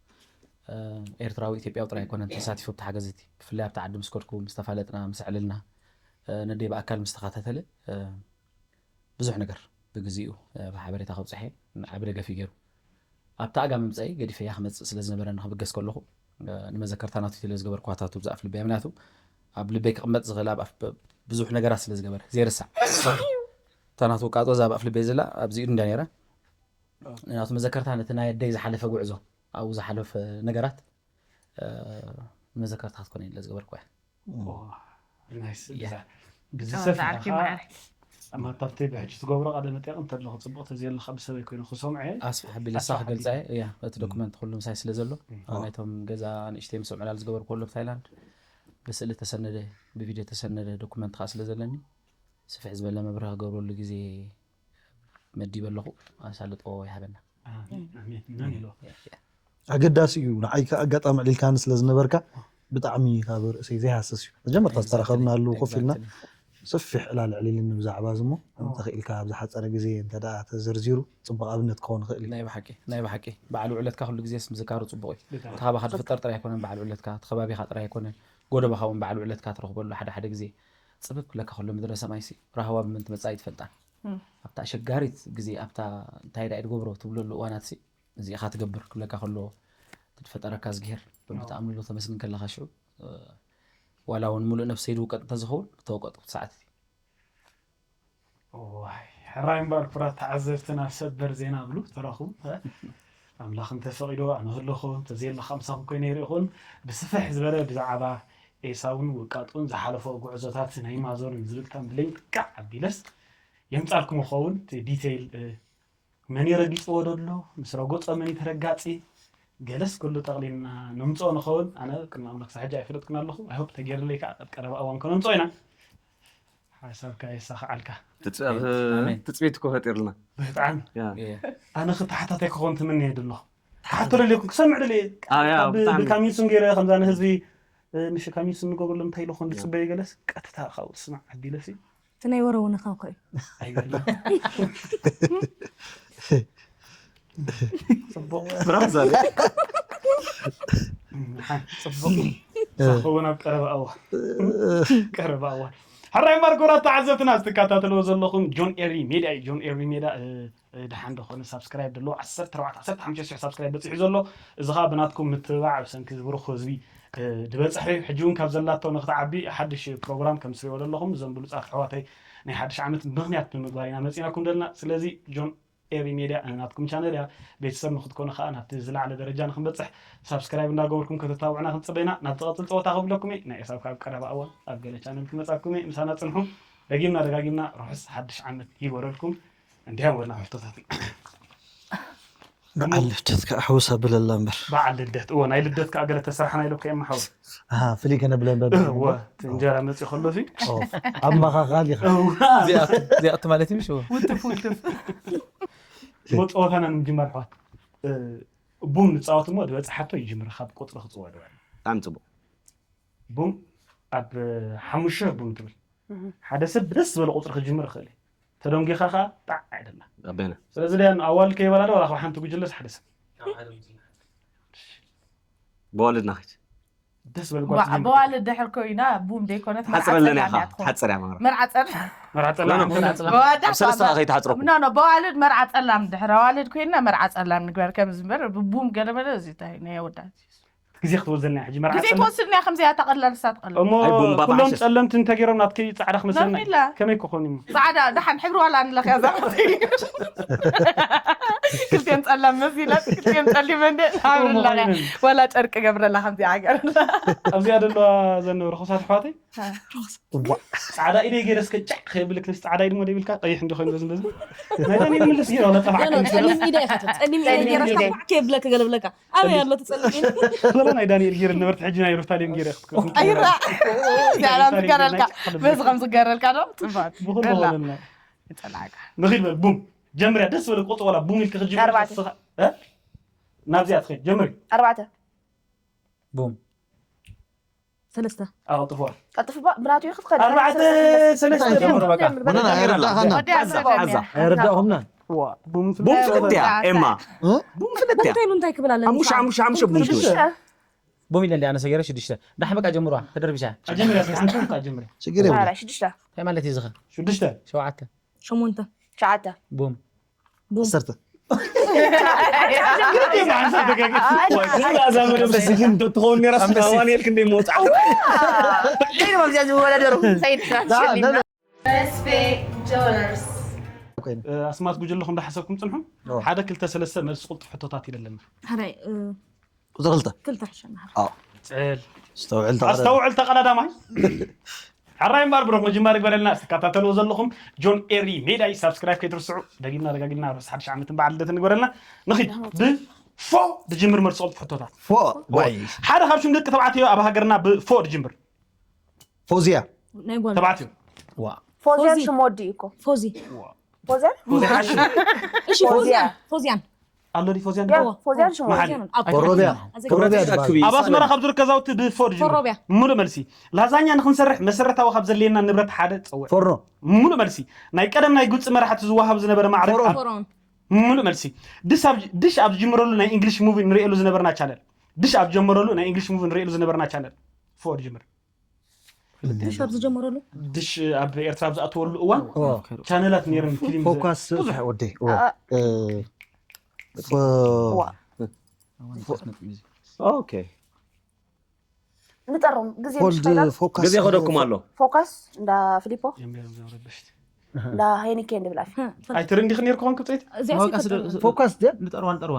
ኤርትራዊ ኢትዮጵያዊ ጥራይ ኣይኮነን ተሳቲፉ ኣብቲ ሓገዝ እቲ ብፍላይ ኣብቲ ዓዲ ምስ ከድኩ ምስ ተፋለጥና ምስ ኣዕለልና ነደይ ብኣካል ምስ ተኸታተለ ብዙሕ ነገር ብግዚኡ ብሓበሬታ ከብፅሐ ዓቢ ደገፍ እዩ ገይሩ ኣብቲ ኣጋ ምምፀኢ ገዲፈያ ክመፅእ ስለ ዝነበረ ንክብገስ ከለኹ ንመዘከርታ ናቱ ኢለ ዝገበርኳታቱ ብዛፍ ልበይ ምክንያቱ ኣብ ልበይ ክቕመጥ ዝኽእል ኣብ ብዙሕ ነገራት ስለ ዝገበረ ዘይርሳዕ እታ ናቱ ውቃጦ እዛ ኣብ ኣፍ ልበይ ዘላ ኣብዚ ኢዱ እንዳ ነይራ ናቱ መዘከርታ ነቲ ናይ ኣደይ ዝሓለፈ ጉዕዞ ኣብኡ ዝሓለፈ ነገራት መዘከርታ ክትኮነ ኢለ ዝገበርኩ እያ ብዝሰፍሐ ማታብተይ ብሕጂ ትገብሮ ቃለ መጠየቅ እንተለኹ ፅቡቅ ተዘየለካ ብሰበይ ኮይኑ ክሰምዐ ኣስፍሕ ኣቢለ እሳ ክገልፃ እያ እቲ ዶክመንት ኩሉ ምሳይ ስለ ዘሎ ናይቶም ገዛ ንእሽተይ ምስ ዕላል ዝገበርኩ ኣሎ ብታይላንድ ብስእሊ ተሰነደ ብቪድዮ ተሰነደ ዶክመንት ከዓ ስለ ዘለኒ ስፍሕ ዝበለ መብርህ ክገብረሉ ግዜ መዲበ ኣለኹ ኣሳልጦ ይሃበና ኣገዳሲ እዩ ንዓይ ከዓ ኣጋጣሚ ዕሊልካኒ ስለ ዝነበርካ ብጣዕሚ ካብ ርእሰይ ዘይሃስስ እዩ። መጀመርታ ዝተራኸብናሉ ኮፍ ኢልና ሰፊሕ ዕላል ዕሊልን ብዛዕባ ዝሞ እንተኽኢልካ ኣብ ዝሓፀረ ግዜ እንተ ደኣ ተዘርዚሩ ፅቡቕ ኣብነት ክኸውን ይኽእል እዩ። ናይ ብሓቂ ናይ ብሓቂ በዓል ውዕለትካ ኩሉ ግዜስ ምዝካሩ ፅቡቕ እዩ። እቲ ካባኻ ዝፍጠር ጥራይ ኣይኮነን በዓል ውዕለትካ፣ እቲ ከባቢኻ ጥራይ ኣይኮነን፣ ጎደቦኻ እውን በዓል ውዕለትካ ትረኽበሉ ሓደ ሓደ ግዜ። ፅብብ ክብለካ ከሎ ምድረ ሰማይሲ ራህዋ ብመን ትመፅእ ኣይትፈልጣን። ኣብታ ኣሸጋሪት ግዜ ኣብታ እንታይ ዳኣ ትገብሮ ትብለሉ እዋናትሲ እዚኻ ትገብር ክብለካ ከሎ እቲ ዝፈጠረካ እዝግሄር በብተኣምርሉ ተመስግን ከለኻ ሽዑ ዋላ እውን ሙሉእ ነብሰይ ዝውቀጥ እንተዝኸውን ምተወቀጥኩ እቲ ሰዓት እቲ። ዋይ ሕራይ እምበኣር ክቡራት ተዓዘብትና ሰበር ዜና ብሉ ተረኽቡ። ኣምላኽ እንተፈቒዶ ኣነ ህለኹ እንተዘየለኻ ምሳኹም ኮይነ ይርኢ ይኸውን። ብስፍሕ ዝበለ ብዛዕባ ኤሳውን ውቃጡን ዝሓለፎ ጉዕዞታት ናይ ማዞርን ዝብል ተምብሌን ቃዕ ኣቢለስ የምጻልኩም ይኸውን። እቲ ዲቴይል መን ረጊጽዎ ደሎ ምስ ረጎጾ መን ተረጋጺ ገለስ ኩሉ ጠቕሊልና ነምጽኦ ንኸውን። ኣነ ቅድሚ ኣምላኽ ሳሕጃ ኣይፈለጥኩን ኣለኹ። ኣይሆፕ ተገይርለይ ከዓ ኣብ ቀረባ እዋን ከነምጽኦ ኢና። ሓሳብካ የሳኽዓልካ። ትጽቢት እኮ ፈጢርልና። ብጣዕሚ ኣነ ክተሓታታይ ክኾን ትምንየ ደለኹ። ተሓቶ ደልየኩም ክሰምዕ ደልየ። ብካሚንሱን ገይረ ከምዛ ንህዝቢ ምሽ ካሚንሱን ንገብረሎም እንታይ ኢለኹን ዝፅበየ ገለስ ቀጥታ ካብኡ ስማዕ ኣቢለሲ እቲ ናይ ወረ ውነኻ እኮ እዩ። ጽቡቕ ብራክ ዛሬ ጽቡቕ ሳኸውን ኣብ ቀረባ እዋ ቀረባ እዋ ሕራይ ማርኮራት ተዓዘብትና ዝትከታተልዎ ዘለኹም ጆን ኤሪ ሜድያ እዩ። ጆን ኤሪ ሜድያ ድሓን ደኾነ ሳብስክራይብ ደለዎ ዓሰርተ ኣርባዕተ ዓሰርተ ሓሙሽተ ሽሕ ሳብስክራይብ በፂሑ ዘሎ እዚ ኸዓ ብናትኩም ምትብባዕ ብሰንኪ ዝብሩኽ ህዝቢ ዝበፅሐ እዩ። ሕጂ እውን ካብ ዘላቶ ንክትዓቢ ሓድሽ ፕሮግራም ከም ትሪእዎ ዘለኹም እዞም ብሉፃት ኣሕዋተይ ናይ ሓድሽ ዓመት ምኽንያት ብምግባር ኢና መፂናኩም ዘለና። ስለዚ ጆን ኤሪ ሜድያ ናትኩም ቻነል እያ። ቤተሰብ ንክትኮኑ ከዓ ናብቲ ዝለዓለ ደረጃ ንክንበፅሕ ሳብስክራይብ እንዳገበርኩም ከተታብዑና ክንፅበ ኢና። ናብ ዝቐፅል ፀወታ ክብለኩም እየ። ናይ ኤሳው ካብ ቀረባ እዋን ኣብ ገለ ቻነል ክመፃኩም እየ። ምሳና ፅንሑ። ደጊምና ደጋጊምና ርሑስ ሓድሽ ዓመት ይበረልኩም። እንዲያ ወላ ሕቶታት በዓል ልደት ከዓ ሕውስ ኣብለላ እምበር። በዓል ልደት እወ ናይ ልደት ከዓ ገለ ተስራሕና ኢለካ የማሓው ፍልይ ከነብለ እምበር እወ እቲ እንጀራ መፅኡ ከሎ ሲ ኣብ መኻኻል ኢኻ እዚኣት ማለት እዩ ምሽ ውትፍ ውትፍ መፀወታና ንምጅማር ኣሕዋት ቡም ንፃወት እሞ ዝበፅሓቶ ይጅምር ካብ ቁፅሪ ክፅወ ድዋ ብጣዕሚ ፅቡቅ ቡም ኣብ ሓሙሽተ ቡም ትብል ሓደ ሰብ ብደስ ዝበለ ቁፅሪ ክጅምር ይኽእል እዩ ተደንጊኻ ኸዓ ጣዕ ኣይደላ ኣቤና ስለዚ ደያን ኣዋልድ ከይበላ ዶ ዋላ ካብ ሓንቲ ጉጅለስ ሓደ ሰብ ብዋልድና ኸይድ ደስ በል ጓል ትጅምር በዋልድ ድሕር ኮይና ቡም ዘይኮነት መርዓ ሓፅረለን ጸላም ኢኻ እያ ትኾን። ሓፅር እያ ማራ መርዓ ጸል መርዓ ጸላም በዋልድ ኣብ ሰለስተ ከይትሓፅረኩም ኖ ኖ በዋልድ መርዓ ጸላም ድሕር ኣዋልድ ኮይና መርዓ ጸላም ንግበር ከምዚ እምበር ብቡም ገለመለ እዚ እንታይ ናይ ኣወዳት ግዜ ክትወስደልና ሕጂ መርዓ ግዜ ትወስድና ከምዚ እያ ተቐላል እሳ ትቐልል እሞ ኣይ፣ ቡምባ ኩሎም ባሕሽሽ። ጸለምቲ እንተገይሮም ናትኪ ጻዕዳ ክመስለኒ ነውሪላ። ከመይ ክኾን እሞ ጻዕዳ ደሓን ሕብሪ ዋላ ንለኽያ እዛ ክልቴን ጸላም መሲላ ክልቴን ጸሊመ እንደ ኣብርላ ወላ ጨርቂ ገብረላ ከምዚ ሃገር ኣብዚኣ ዘለዋ ዘን ርኹሳት ኣሕዋተይ ጻዕዳ ኢደይ ገይረ እስከ ጫዕ ከየብልክ ንስ ጻዕዳ ኢድ ሞ ደይብልካ ቀይሕ እንዲ ኮይኑ በዚ በዚ ናይ ዳንኤል ምልስ ገይረ ወላ ጠፋዕ ጸሊም ኢደ ኢኻ ጸሊም ኢደ ገይረ ከየብለክ ገለብለካ ኣበይ ኣሎ ትጸልም ኢደ ወላ ናይ ዳንኤል ገይረ ነበርቲ ሕጂ ናይ ሩፍታሌም ገይረ ክትከውን ኣይራ ዛራም ዝገረልካ በዚ ከም ዝገረልካ ዶ ጽፋት ብኹሉ በላ። ኾነልና ይጸላዕካ ንኺድ በል ቡም ጀምርያ ደስ በለ ቁጥ ወላ ቡም ኢልክ ክጅምር ኣርባዕተ። ተስኻ- እ? ናብዚኣ ትኸይድ ጀምሪ ኣርባዕተ ቡም ሰለስተ ኣቕልጥፍዋ ቀልጥፍ ባ- ብናቱ እዩ ክትኸድ ኣርባዕተ ሰለስተ ጀምሩ በቃ ምንና ኣይረዳእኻና ወዲያ ሰገሚያ ኣይረዳእኹምና ዋ ቡም ቡም ፍልጥ እያ ኤማ ቡም ፍልጥ እያ እንታይ ኢሉ እንታይ ክብል ኣለኒ ሓሙሽ ሓሙሽ ሓሙሽ ቡም ትብል ቡም ኢለ እንዲ ኣነ ሰገረ ሽዱሽተ ዳሕ በቃ ጀምሯ ተደርቢሻ ጀምሪ ሓንቲ ጀምሪ ሽግር የብሉ ኧረ ሽዱሽተ እንታይ ማለት እዩ ዝኸ ሽዱሽተ ሸውዓተ ሸሞንተ ሸዓተ ቡም ዓሰርተ ትኸውን ነራ ስናዋን የልክ እንደ መውፃዕ ከይድም ኣብዚኣ ዝወዳደሩ ተስፌ ጆነርስ ኣስማት ጉጅለኹም እንዳሓሰብኩም ፅንሑ ሓደ ክልተ ሰለስተ መልሲ ቁልጡፍ ሕቶታት ኢለለና ሓራይ ቁፅሪ ክልተ ክልተ ሕሸና ፅል ኣስተውዕል ተቐዳዳማይ ሕራይ እምበኣር ብሩኽ ምጅማር ይግበረልና። እትከታተልዎ ዘለኹም ጆን ኤሪ ሜዳ እዩ። ሳብስክራይብ ከይትርስዑ። ደጊምና ደጋጊምና ርሑስ ሓድሽ ዓመትን በዓል ልደትን ይግበረልና። ንኺድ ብፎ ድጅምር መልሲ ቁልጡፍ ሕቶታት። ፎ ዋይ ሓደ ካብ ሽም ደቂ ተባዕትዮ ኣብ ሃገርና ብፎ ድጅምር ፎዝያ ናይ ጓል ተባዕትዮ። ዋ ፎዝያን ፎዚ። ሽም ወዲ እዩ እኮ ፎዚ ፎዝያን እሺ ፎዚያን ፎዚያን ኣሎ ድዩ ፎዝያን? ያ ፎዝያን ሽሙ መሓሪ። ፎዝያን ኣብ ፎሮቢያ ኣዘጋጅ- ፎሮቢያ ኣዘጋጅ- ድባል ኣብ ኣስመራ ካብ ዝርከብ ገዛውቲ ብፎ ድጅምር ፎሮቢያ ምሉእ መልሲ። ላዛኛ ንክንሰርሕ መሰረታዊ ካብ ዘድልየና ንብረት ሓደ ፀውዕ። ፎርኖ ምሉእ መልሲ። ናይ ቀደም ናይ ግብፂ መራሕቲ ዝወሃብ ዝነበረ ማዕረግ ፎሮን። ኣብ- ፎሮን ምሉእ መልሲ። ድሽ ኣብ ድሽ ኣብ ዝጅምረሉ ናይ እንግሊሽ ሙቪ ንሪኤሉ ዝነበርና ቻነል ድሽ ኣብ ዝጀመረሉ ናይ እንግሊሽ ሙቪ ንሪኤሉ ዝነበርና ቻነል ፎ ድጅምር። ድሽ ኣብ ዝጀመረሉ ድሽ ኣብ ኤርትራ ኣብ ዝኣተወሉ እዋን ኦ፣ ቻነላት ነይረን ፊልም ዘ- ፎካስ ብዙሕ ወደ ኦ፣ እ፣ ፎ- ዋ ኦኬ ንጠሮም ግዜ ፎልድ ንሽካይላል ፎካስ ግዜ ከደኩም ኣሎ ፎካስ እንዳ ፊሊፖ እዮም ነይሮም እዞም ረበሽቲ። እንዳ ሄኒኬ እንድብል ኣፊ ኣይትርኢ እንዲኽ ነይርኩ ኾን ክብፀይቲ? እዚኣ ፎካስ ሲከተል- ፎካስ ድያ ንጠርዋ ንጠርዋ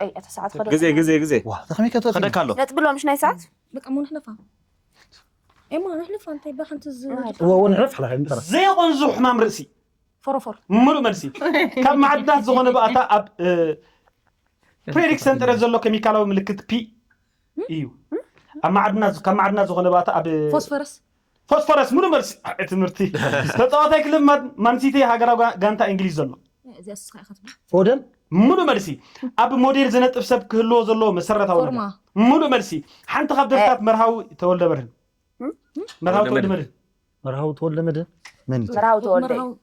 ኣይ እታ ሰዓት ከደ ግዜ ግዜ ግዜ ዋ ተኸሚ ከተ ከደካ ኣሎ ነጥብሎም ሽናይ ሰዓት በቃ ሞ ንሕለፋ ኤማ ንሕለፋ እንታይ በሓንቲ ዝ ንኸይድ። ወ ወንሕፍ ሓላ እንታይ ዘይቆንዙ ሕማም ርእሲ። ፎሮፎር ምሉእ መልሲ። ካብ ማዕድናት ዝኾነ ባእታ ኣብ እ፣ ፕሬሪክ ሰንጠረዝ ዘሎ ኬሚካላዊ ምልክት ፒ እዩ። ኣብ ማዕድናት ካብ ማዕድናት ዝኾነ ባእታ ኣብ ፎስፈረስ ፎስፈረስ። ምሉእ መልሲ። ኣይ፣ ትምህርቲ። ተፃዋታይ ክለብ ማን- ማንሲቲ ሃገራዊ ጋ- ጋንታ እንግሊዝ ዘሎ። እዚኣ ስኻ ኢኻ ትብል ፎደን ምሉእ መልሲ። ኣብ ሞዴል ዝነጥፍ ሰብ ክህልዎ ዘለዎ መሰረታዊ ፎርማ ነገር። ምሉእ መልሲ። ሓንቲ ካብ ደርፍታት መርሃዊ ተወልደ መድህን። መርሃዊ ተወልደ መድህን። መርሃዊ ተወልደ መድህን መን እዩ? መርሃዊ ተወልደ እዩ። መርሃዊ-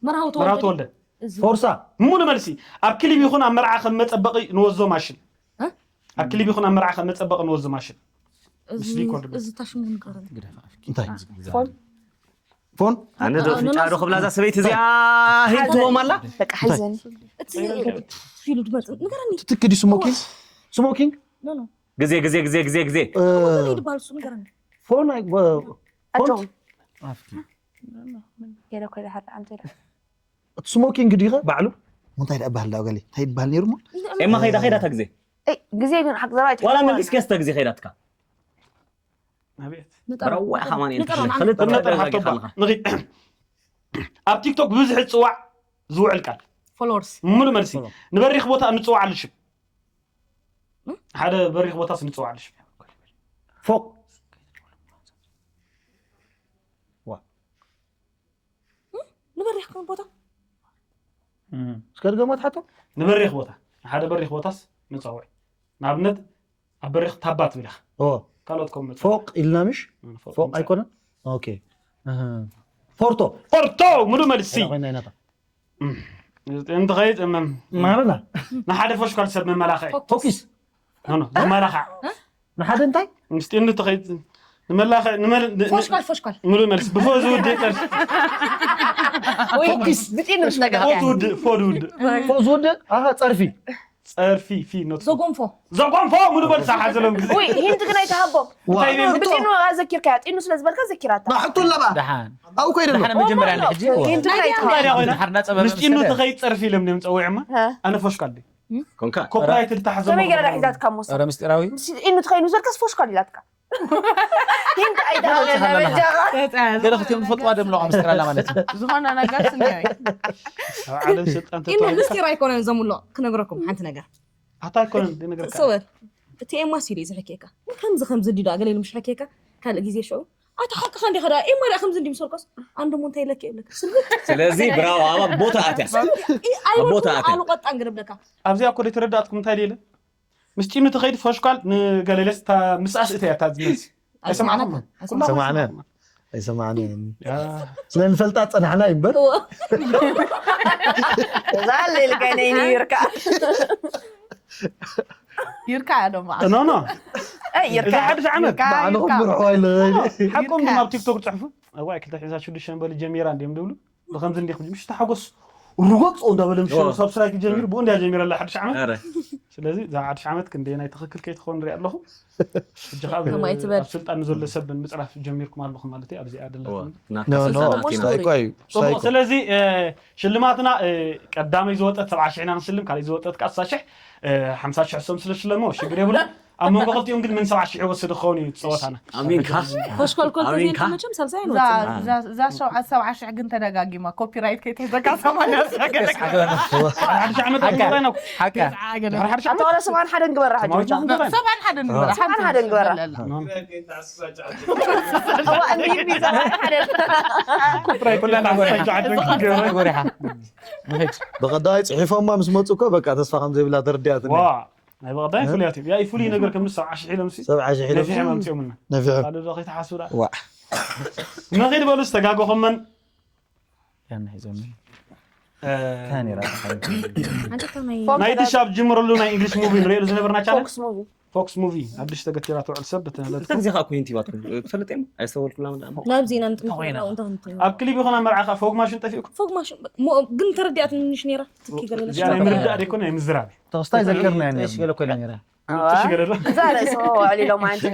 መርሃዊ መርሃዊ ተወልደ ተወልደ። እዚ ፎርሳ ምሉእ መልሲ። ኣብ ክሊብ ይኹን ኣብ መርዓ ከም መፀበቒ ንወዞ ማሽን። እ? ኣብ ክሊብ ይኹን ኣብ መርዓ ከም መፀበቒ ንወዞ ማሽን። እዚ ምስ ሪኮርድ እዚ ታሽሙ ንገረኒ እንታይ ፎን ፎን ኣነ ዶ ፍንጫ ዶ ክብላ እዛ ሰበይቲ እዚኣ ሂልትዎም ኣላ በቃ ሓይዘኒ እቲ ፊሉ ድመጽ ንገረኒ ትትክ ድዩ ስሞኪንግ ስሞኪንግ ኖ ኖ ግዜ ግዜ ግዜ ግዜ ግዜ እ፣ ይድባል እሱ ንገረኒ ፎን ኣይ- ወ- ፎን ኣጆም ገለ ኮይደ ሓደ ዓምተ ኢለ እቲ ስሞኪንግ ድዩ ባዕሉ እንታይ ደኣ ባህል ዳኣ ገለ እንታይ ይባሃል ነይሩ እሞ ኤማ ከይዳ ከይዳ እታ ግዜ እይ ግዜ ግን ሓቅ ዘባ ዋላ መሊስካ ስተ ግዜ ከይዳትካ ኣቤት። ንጠራ ብረዋ ኢኻ ማን ንጠራ ይንትሽ ንዓና። ክልተ ብነጠር ተረጋጊ ሓቶባ ካልኻ ንኺድ። ኣብ ቲክቶክ ብብዝሒ ዝፅዋዕ ዝውዕል ቃል። ፎሎወርስ ምሉእ መልሲ። ንበሪኽ ቦታ እንፅዋዓሉ ሽም። ሓደ በሪኽ ቦታስ እንፅዋዓሉ ሽም። ፎቅ ንበሪኽ ከም ቦታ እስከ ድገሞ ትሓቶ ንበሪኽ ቦታ ሓደ በሪኽ ቦታስ መፀውዒ። ንኣብነት ኣብ በሪኽ ታባ ትብል ኢኻ። ኦ ካልኦት ከም መፀውዒ። ፎቅ ኢልና ምሽ ፎቅ ፎቅ ኣይኮነን ኦኬ እህ። ፎርቶ ፎርቶ ምሉእ መልሲ። ኮይና ኢናታ እንተኸይድ እመም ማረና ንሓደ ፎሽኳል ሰብ መመላኽዒ ፎኪስ ኖ፣ ኖ፣ ዘመላኽዓ ንሓደ እንታይ ምስጢኑ ተኸይድ ንመላኽዒ ንመል- ን- ን- ፎሽኳል ፎሽኳል ምሉእ መልሲ ብፎ ዝውድእ ጸርፊ። ፎኪስ ብጢኑ ምስ ነገር ፎ ትውድእ ፎ ዝውድእ ፎ ዝወድእ ኣሃ ጸርፊ ጸርፊ ፊ ኖት ዘጎንፎ ዘጎንፎ ምሉእ መልሲ ሓዘሎም ግዜ ወይ ሂንት ግን ኣይተሃቦም ዋ እንታይ ይብል? ብጢኑ ኣዘኪርካያ ጢኑ ስለ ዝበልካ ዘኪራታ ናሕቱ ኣለባ ደሓን ኣብኡ ከይደ ኣሎ ደሓን መጀመርያ እንደ ሕጂ ሂንት ግን ኣይተሃቦም ድሓር ናፀበ ምስጢኑ ተኸይድ ጸርፊ ኢሎም እዮም ጸዊዖማ። ኣነ ፎሽኳል ድዩ ኮንካ ኮፒራይት ዝተሓዘ ከመይ ገይራ ሒዛትካ ሞሳ ረ ምስጢራዊ ጢኑ ትኸይኑ ዘልካስ ፎሽኳል ኢላትካ ሂንት ኣይተሃቦም ገለ ክትዮም ትፈልጥዋ ደምለዋ ምስጢር ኣላ ማለት እዩ ዝኾነ ነገር ስኒዮ ኣብ ዓለም ስልጣን ኢኑ ምስጢር ኣይኮነን ዘምሎ ክነግረኩም ሓንቲ ነገር ኣታ ኣይኮነን ዝነገርካ ሰወር እቲ ኤማስ ኢሉ እዩ ዝሕኬካ ከምዚ ከምዚ እንዲ ዶ ገለ ኢሉ ምሽ ሕኬካ ካልእ ግዜ ሽዑ ኣታ ሓቅኻ እንዲኻ ዳ ኤማ ዳ ከምዚ እንዲ ምሰልኮስ ኣንዶ ሞ እንታይ ኢለክ ይብለካ ስልብት ስለዚ ብራው ኣባ ቦታ ኣትያ ኢ- ኣይወድኩም ቦታ ኣትያ። ኣሉ ቀጣን ግርብለካ ኣብዚኣ እኮ ዘይተረዳእትኩም እንታይ ኢለ ምስጢኑ ተኸይድ ፎሽኳል ንገለለስ እታ ምስኣስ እተ እያ እታ ዝመልሲ ኣይሰማዕኩም ሰማዕና ኣይሰማዕና ስለ ንፈልጣ ጸናሕና እዩ እምበር እዛ ለይልካ ነይሩ ይርካ ይርካ ዶማ ኖ ኖ ኣይ እዚ ይርካ ሓድሽ ዓመት ባዕልኹም ብርሕዋ ኢለ ሓቆም ድማ ኣብ ቲክቶክ ጽሕፉ እዋይ ክልተ ሽሕን ሽዱሽተን በሉ ጀሚራ እንዲዮም ዝብሉ ብከምዚ እንዲኹም ምሽ ተሓጎስ ርጎጽ እንዳበለ ምሽ ኦ። ሳብስክራይብ ጀሚሩ ብኡ እንዲያ ጀሚራ ኣላ ሓድሽ ዓመት ኧረ ስለዚ እዛ ሓድሽ ዓመት ክንደየናይ ትኽክል ከይትኸውን ንሪኣ ኣለኹ ሕጂ ከዓ ከማይ ትበል። ኣብ ስልጣን ንዘሎ ሰብ ምፅራፍ ጀሚርኩም ኣለኹም ማለት እዩ ኣብዚኣ እዋ፣ ደለኹም ናትካ ኖ፣ ኖ፣ ስልጣን ኣቲና። ኣይኮ እዩ፣ ጽቡቅ ኣይኮ። ስለዚ እ፣ ሽልማትና እ፣ ቀዳመይ ዝወጠት ሰብዓ ሺሕ ኢና ንስልም ካልእ ዝወጠት ከዓ ስሳ ሽሕ እ፣ ሓምሳ ሽሕ ሰም ስለ ሽለሞ ሽግር የብሉ ኣብ መንጎ ክልቲኦም ግን ምን ሰብዓ ሽሕ ይወስድ ክኸውን እዩ ጸወታና። ኣሚንካ ኮሽኮልኮል ኣሜንካ። ተዘይተ መቸም ሳልሳይ እዛ ኣይንወፅን። እዛ- እዛ ሸውዓ- ሰብዓ ሽሕ ግን ተደጋጊማ ኮፒራይት ከይተዘጋ ሰማንያ ሰገለ ሓደ ሺሕ ዓመት ኣትንገራይና ሓቃ ሓደ ሺሕ ዓመት ኣተዋላ ሰብዓን ሓደን ግበራ ሕጂ ተማሪት ብቻ ንገራይና ሰብዓን ሓደን ግበራ ሰብዓን ሓደን ግበራ እዋ እንዲህ ቢዛ ሰብዓን ሓደን ኮፒራይት ኩላና ሰብዓን ዓደን ክገብራ ጎሪሓ ንኸይድ ብቐዳይ ፅሒፎማ ምስ መፁ እኮ በቃ ተስፋ ከም ዘይብላ ተረዲኣትኒ ዋ ናይ በቐዳይ ፍሉያት እዩ ያ ፍሉይ ነገር ከም ንሱ ዓሽ ሒሎም ሲ ሰብዓ ሽሕ ኢሎም ነፊሕ መምፅኦምና ነፊሑ ካልእ ዶ ከይተሓስቡ ደኣ ዋ ንኺድ በሉ ዝተጋገኹመን ያና ሒዞም እ፣ ታኒራ ተኸይድ ኣንተ ከመይ ናይ ድሽ ኣብ ጅምረሉ ናይ እንግሊሽ ሙቪ ንሪእሉ ዝነበርና ቻለ ፎክስ ሙቪ ፎክስ ሙቪ ኣብ ድሽ ተገቲራ ትውዕል ሰብ በተነለት ክልተ ግዜ ከዓ ኮይንቲ ባትኩም ትፈልጥ እዮም ኣይስተወልኩላ መድኣም ናብዚ ኢና ንጥምትው እንተኽንትው ኣብ ክሊፕ ይኹን ኣብ መርዓ ከዓ ፎግ ማሽን ጠፊኡኩም ፎግ ማሽን ሞ- ግን ተረዲኣትኒ ንሽ ነይራ ትኪ ገለ እዚኣ ናይ ምርዳእ ደይኮነ ናይ ምዝራብ ተወስታይ ዘልገርና እያ ነርና ገለ ኮይና ነራ ትሽገለሎ እዛ ርእሲ ኣዕሊሎም ኣንቲ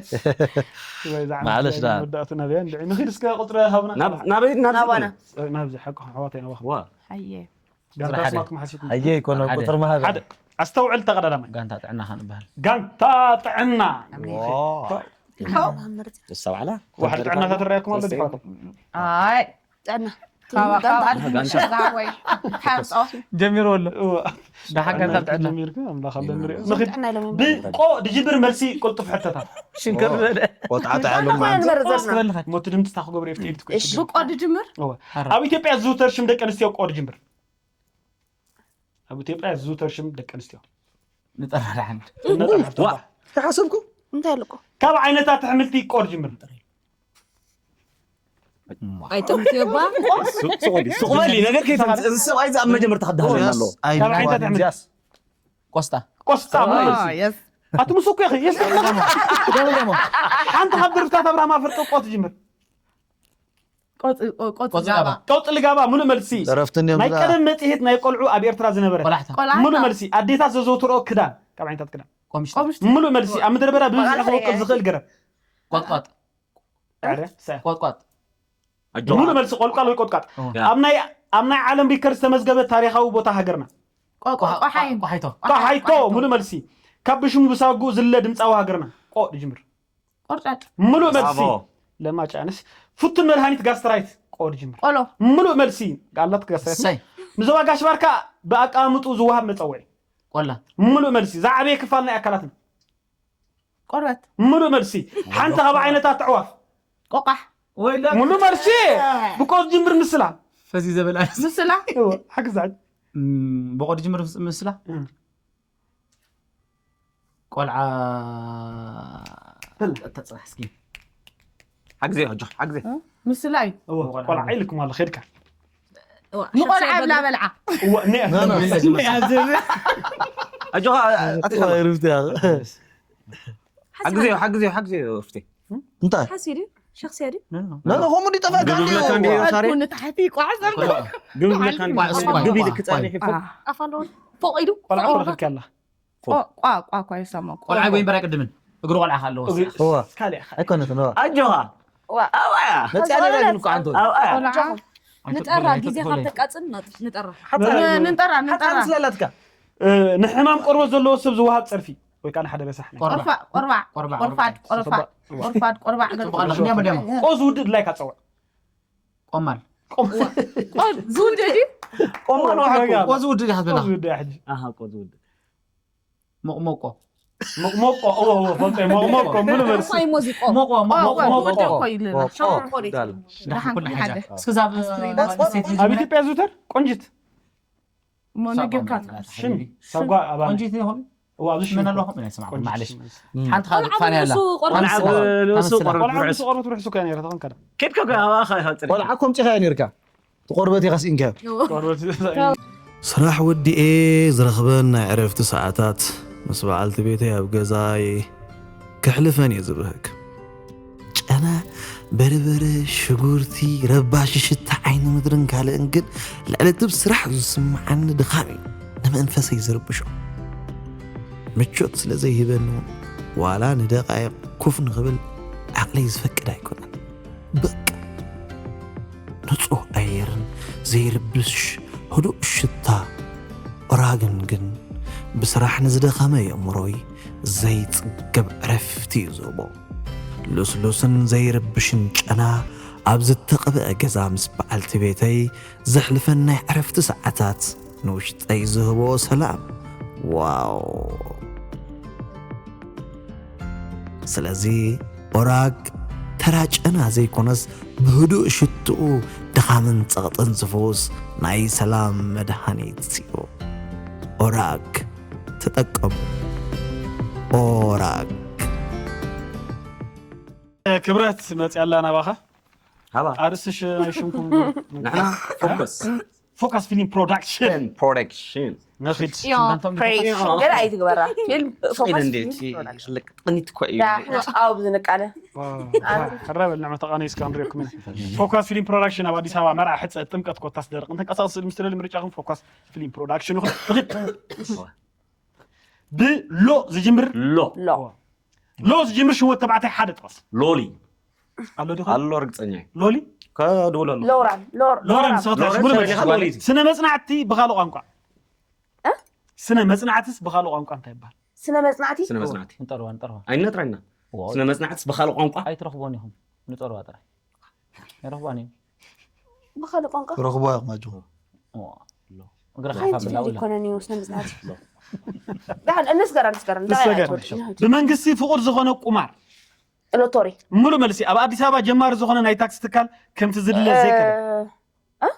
ማዕለሽ ደኣ። መወዳእቱ ናበያ እንድዒ ንኺድ እስከ ቁፅሪ ሃብና ናበይ ናብዚ ናባና ናብዚ ሓቂ ኣሕዋተይ ናባኹም ዋ ጋንታ ሓደ ሓደ። ስማትኩም ሓሲብኩም ኣየ ይኮነ ሓደ። ቁፅሪ መሃብ ሓደ ኣስተውዕል ተቐዳዳማይ ጋንታ ጥዕናኻ ንበሃል ጋንታ ጥዕና ተስተውዓላ ዋሕድ ጥዕናታት ትረኣየኩም ኣሎ ዲፋቶ ኣይ ጥዕና ካባካ ኣድሚሽን ዛወይ ሓምፆ ጀሚሩ ኣሎ ደሓን ጋንታ ጥዕና ጀሚርካ ኣምላኽ ኣሎ ንሪኦ ጥዕና ኢሎም እዮም ብቆ ድጅብር መልሲ ቅልጡፍ ሕተታት ሽንከር ዝበለ ቆጣዕጣ ያሉ ንመርዘርና ትበልኻ ሞት ድምፂ ታክጎብር ኤፍቲ ኤዲት ብቆ ድጅምር ኣብ ኢትዮጵያ ዝዝውተር ሽም ደቂ ኣንስትዮ ቆ ድጅምር ኣብ ኢትዮጵያ ዝዝውተር ሽም ደቂ ኣንስትዮ ንጠራ ደሓን ነጠርሕቶ ተሓሰብኩም እንታይ ኣለቆ ካብ ዓይነታት ኣሕምልቲ ቆ ድጅምር ኣይጠምትዮ ባ ሱቕ በሊ ነገር ከይትምፅእ እዚ ሰብኣይ እዚ ኣብ መጀመርታ ክዳሃለና ኣለዎ ካብ ዓይነታት ኣሕምልቲ ቆስጣ ቆስጣ ማለት እዩ። የስ ኣቲ ምስ እኮ ኢኺ የስ ደሞ ደሞ ሓንቲ ካብ ደርፍታት ኣብርሃም ኣፈወርቂ ቆ ትጅምር ቆፅሊ ጋባ ቆፅሊ ጋባ ሙሉእ መልሲ ደረፍቲ እንዲዮም ናይ ዝላ- ቀደም መፅሄት ናይ ቆልዑ ኣብ ኤርትራ ዝነበረ ቆላሕታ ቆላሕታ ሙሉእ መልሲ ኣዴታት ዘዘውትርኦ ክዳን ካብ ዓይነታት ክዳን ቆምሽቲ ቆምሽቲ ሙሉእ መልሲ ኣብ ምድረ በዳ ብብዝሒ ቆላሕታ ክወቅል እየ። ዝኽእል ገረብ ቆጥቋጥ ኣረ፣ ሰ- ቆጥቋጥ ሙሉእ መልሲ ቆልቋል ወይ ቆጥቋጥ ኦ። ኣብ ናይ ኣብ ናይ ዓለም ሪከርድ ዝተመዝገበ ታሪኻዊ ቦታ ሃገርና ቆ- ቆ- ቆሓይን ቆሓይቶ ቆሓይቶ ሙሉእ መልሲ ካብ ብሽሙ ብሳጉ ዝለ ድምፃዊ ሃገርና ቆ ድጅምር ቆርጫጭ ሙሉእ መልሲ ብራቮ። ለማጫንስ ፍቱን መድሃኒት ጋስትራይት ቆ ድጅምር ቆሎ ሙሉእ መልሲ ጋላት ጋስትራይት እሰይ ንዞባ ጋሽ ባርካ ብኣቀማምጡ ዝወሃብ መፀውዒ ቆላ ሙሉእ መልሲ ዝዓበየ ክፋል ናይ ኣካላትና ቆርበት ሙሉእ መልሲ ሓንቲ ካብ ዓይነታት ኣዕዋፍ ቆቃሕ ሙሉእ መልሲ ብቆ ዝጅምር ምስላ ፈዚ ዘበላ ምስላ ሓግዛዕ ብቆ ድጅምር ምስላ እም። ቆልዓ ተፅራሕ እስኪ ሓግዜ ሕጆ ሓግዜ ምስላ እዩ ቆልዓ ኢልኩም ኣሎ ኸድካ ንቆልዓ ብላ በልዓ እወ እኒኣ ሕጆ ኣትኻ ሓግዜ ሓግዜ ሓግዜ ፍቴ እንታይ ሓሲድ እዩ ሸክሲ ድዩ ና ና ከምኡ እንዲጠፋእካ ግብለካ እንዲ ሳሬ ንታሕቲ ይቋዕዘ ግብለካ እንዲ ግቢ ልክፃኒ ኣፍ ኣለዎ ፎቕ ኢሉ ቆልዓ ረኽብካ ኣላ ቋ ቋ ቋ ይሰማ ቆልዓ ወይ በራ ቅድምን እግሪ ቆልዓ ኣለዎ እዋ ካልእ ኢኻ ኣይኮነትን እዋ ኣጆኻ ዋ ኣብኣያ መፅያ ነይራ ግን እኳ ዓንቶ ኣብኣያ ቆልዓ ንጠራ ግዜ ካብ ተቃፅል ንጠራ ንጠራ ንጠራ ሓፃን ስላላትካ ንሕማም ቆርበት ዘለዎ ሰብ ዝወሃብ ፀርፊ ወይ ከዓ ንሓደ ረሳሕ ናይ ቆርባ ቆርፋ ቆርባ ቆርባ ቆርፋድ ቆርፋ ቆርፋድ ቆርባ ገለ ጽቡቕ ኣሎ እንዲያም እንዲያም ቆ ዝውድእ ድላይካ ፀውዕ ቆማል ዝውድእ ድዩ ቆማል ዋሓ ዋጋ ቆ ዝውድእ ዲኻ ቆ ትብላ ዝውድእ ሕጂ ኣሃ ቆ ዝውድእ ሞቅሞቆ ሞቅሞቆ እወ እወ ፈልጠ ሞቅሞቆ ሙሉ መልሲ ኳይ ሞዚቆ ሞቆ ሞቆ ቆ- ሞቆ ወደ እኮ ይልና ሞቆ ሻወር ቆሪ ዳል ዳሓ ኩሉ ሓጃ እስከ ዛብ ኣብ ኢትዮጵያ ዝውተር ቆንጅት ሞ ነጊርካ ሽም ሳጓ ኣባና ቆንጂት ይኹን እዋ ኣብዚ ሽም ምን እኮ። ኣለኹም ናይ ስማዕ ቆንጅት ማለሽ ሽም። ሓንቲ ካብ ፋን ያላ ቆልዓ ብርእሱ ቆርበት ቆልዓ ርሑስ ምስ ቆርበት ርሑሱ እኮ ነይራ ተኾንካ ዶ ኬድካ ኣባኻ ካብ ፅሪ ቆልዓ ኮምፂኻ እያ ነርካ ትቆርበት ኢኻ ስኢንካ ቆርበት ስራሕ ወዲኤ ዝረኽበን ናይ ዕረፍቲ ሰዓታት ምስ በዓልቲ ቤተይ ኣብ ገዛይ ከሕልፈን እየ ዝብህግ ጨና በርበረ ሽጉርቲ ረባሺ ሽታ ዓይኒ ምድርን ካልእን ግን ልዕሊ እቲ ብስራሕ ዝስምዓኒ ድኻም እዩ ንመንፈሰይ ዝርብሾ ምቾት ስለ ዘይህበኒ እውን ዋላ ንደቃይቕ ኮፍ ንኽብል ዓቕለይ ዝፈቅድ ኣይኮነን በቃ ንጹህ ኣየርን ዘይርብሽ ህዱእ ሽታ ኦራግን ግን ብስራሕ ንዝደኸመ የእምሮይ ዘይጽገብ ዕረፍቲ እዩ ዝህቦ። ልስሉስን ዘይርብሽን ጨና ኣብ ዝተቐብአ ገዛ ምስ በዓልቲ ቤተይ ዘሕልፈን ናይ ዕረፍቲ ሰዓታት ንውሽጠይ ዝህቦ ሰላም፣ ዋው! ስለዚ ኦራግ ተራ ጨና ዘይኮነስ ብህዱእ ሽትኡ ድኻምን ጸቕጥን ዝፍውስ ናይ ሰላም መድሃኒት እዩ። ኦራግ ተጠቀሙ። ኦራግ። ክብረት መፅያላ ናባኻ። ሃባ ኣርስሽ ናይ ሽምኩም ንሕና ፎከስ ፎካስ ፊልም ፕሮዳክሽን ፕሮዳክሽን ነኺድ ዮ ፕሬሽ ገለ ኣይትግበራ ፊልም ፎካስ እንዴት ፊልም ፕሮዳክሽን ልቅ ጥኒት እኮ እዩ ዳሕና ጫው ብዝንቃለ ሕራበል ንዕመ ተቓኒስካ ንሪኦኩም ኢና። ፎካስ ፊልም ፕሮዳክሽን ኣብ ኣዲስ ኣበባ መርዓ፣ ሕፀ፣ ጥምቀት ኮታስ ደረቕ ንተንቀሳቐሲ ስእሊ ምስ ትደሊ ምርጫኹም ፎካስ ፊልም ፕሮዳክሽን ይኹን። ብሎ ዝጅምር ሎ ሎ ሎ ዝጅምር ሽወት ተባዕታይ ሓደ ጥቐስ። ሎሊ ኣሎ ዲኹ ኣሎ ርግፀኛ እዩ ሎሊ ከድውለሉ ሎራን ሎር ሎረን ሎራን። ሰውታ ሎረን ሙሉ ሰውታ መልሲ ሎሊ። ስነ መጽናዕቲ ብኻልእ ቋንቋ እ? ስነ መጽናዕትስ ብኻልእ ቋንቋ እንታይ ይባሃል? ስነ መጽናዕቲ ስነ መጽናዕቲ ንጠርዋ ንጠርዋ ኣይነጥራና ዋው። ስነ መጽናዕትስ ብኻልእ ቋንቋ ኣይትረኽቦን ኢኹም ንጠርዋ ጥራይ ኣይረኽቧን እዮም ብኻልእ ቋንቋ ረኽቦ ኢኹም ኣጆኹም እግራ ሓንቲ ሓፋ ድል ብላውላ ይኮነን እዩ ስነ መጽናዕቲ ዳሕን እንስገራ እንስገራ እንታይ ንሰገር። ኣይትወድእና? ብመንግስቲ ፍቑድ ዝኾነ ቁማር ሎቶሪ ሙሉ መልሲ። ኣብ ኣዲስ ኣበባ ጀማሪ ዝኾነ ናይ ታክሲ ትካል ከምቲ ዝድለ ዘይከደ እ?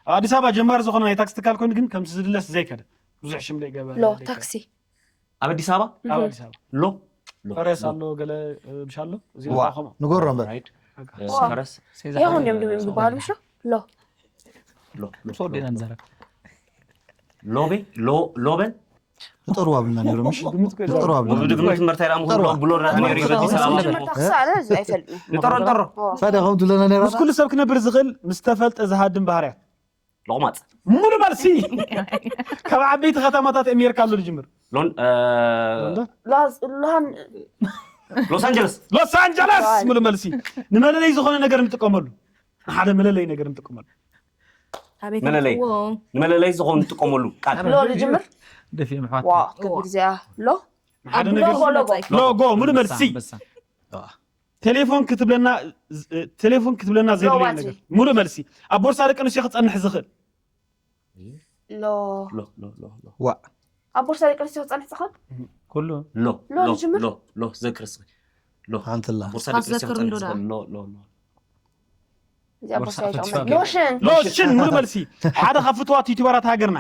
ኣብ ኣዲስ ኣበባ ጀማሪ ዝኾነ ናይ ታክሲ ትካል ኮይኑ ግን ከምቲ ዝድለስ ዘይከደ ብዙሕ ሽም ዘይገበረ ሎ ዘይከደ። ታክሲ ኣብ ኣዲስ ኣበባ ኣብ ኣዲስ ኣበባ ሎ ፈረስ ኣሎ ገለ እ፣ ብሻ ኣሎ እዚ ዋ ኸምኡ ንገሮ እምበር ፈረስ ይኹን እዮም ድም ዝበሃሉ ምሽ ሎ ሎ ሎ ምስ ወዴና ንዛረብ ሎቤ ሎ ሎበል ንጠርዋ ብልና ነይሮም እሺ ንጠርዋ ብልና ወብዱ ግምት መርታ ኢላ ምሁር ጠርዋ። ብሎ ራእኒ ሪበቲ ሰላም መጀመርታ ክሳለ እዚ ኣይፈልጥን ንጠሮ ንጠሮ ምስ ኩሉ ሰብ ክነብር ዝኽእል ምስ ተፈልጠ ዝሃድም ባህርያት ሎቕማፅ ሙሉ መልሲ ካብ ዓበይቲ ከተማታት ኣሜሪካ ኣሎ ዝጅምር ሎን ሎንዶን ላዝ- ላሃን ሎስ ኣንጀለስ ሎስ ኣንጀለስ ሙሉ መልሲ። ንመለለይ ዝኾነ ነገር ንጥቀመሉ ንሓደ መለለይ ነገር ንጥቀመሉ ኣቤት መለለይ ኣምፅዎ። ንመለለይ ዝኾን ንጥቀመሉ ቃል ሎ ዝጅምር ደፊ ምሕዋት ዋ ከቢድ እዚኣ ሎ ሓደ ነገር ሎጎ ሎጎ ሎጎ ሙሉ መልሲ። በሳ ቴሌፎን ክትብለና ቴሌፎን ክትብለና ዘድልዮ ሎባቲ። ነገር ሙሉ መልሲ። ኣብ ቦርሳ ደቂ ኣንስትዮ ክፀንሕ ዝኽእል ሎ ሎ ሎ ሎ ሎ ዋ ኣብ ቦርሳ ደቂ ኣንስትዮ ክፀንሕ ዝኽእል ኩሉ ሎ ሎ ዝጅምር? ሎ ሎ ዘክርስ ሎ ሓንትላ ቦርሳ ደቂ ኣንስትዮ ዘክር ክፀንሕ እንዶ ዳ? ዝኽእል ሎ ሎ ሎ እዚኣ ቦርሳ ቦርሳ ይጨመር ፈትሻ ሎሽን ሎሽን ሙሉ መልሲ። ሓደ ካብ ፍትዋት ዩቲዩበራት ሃገርና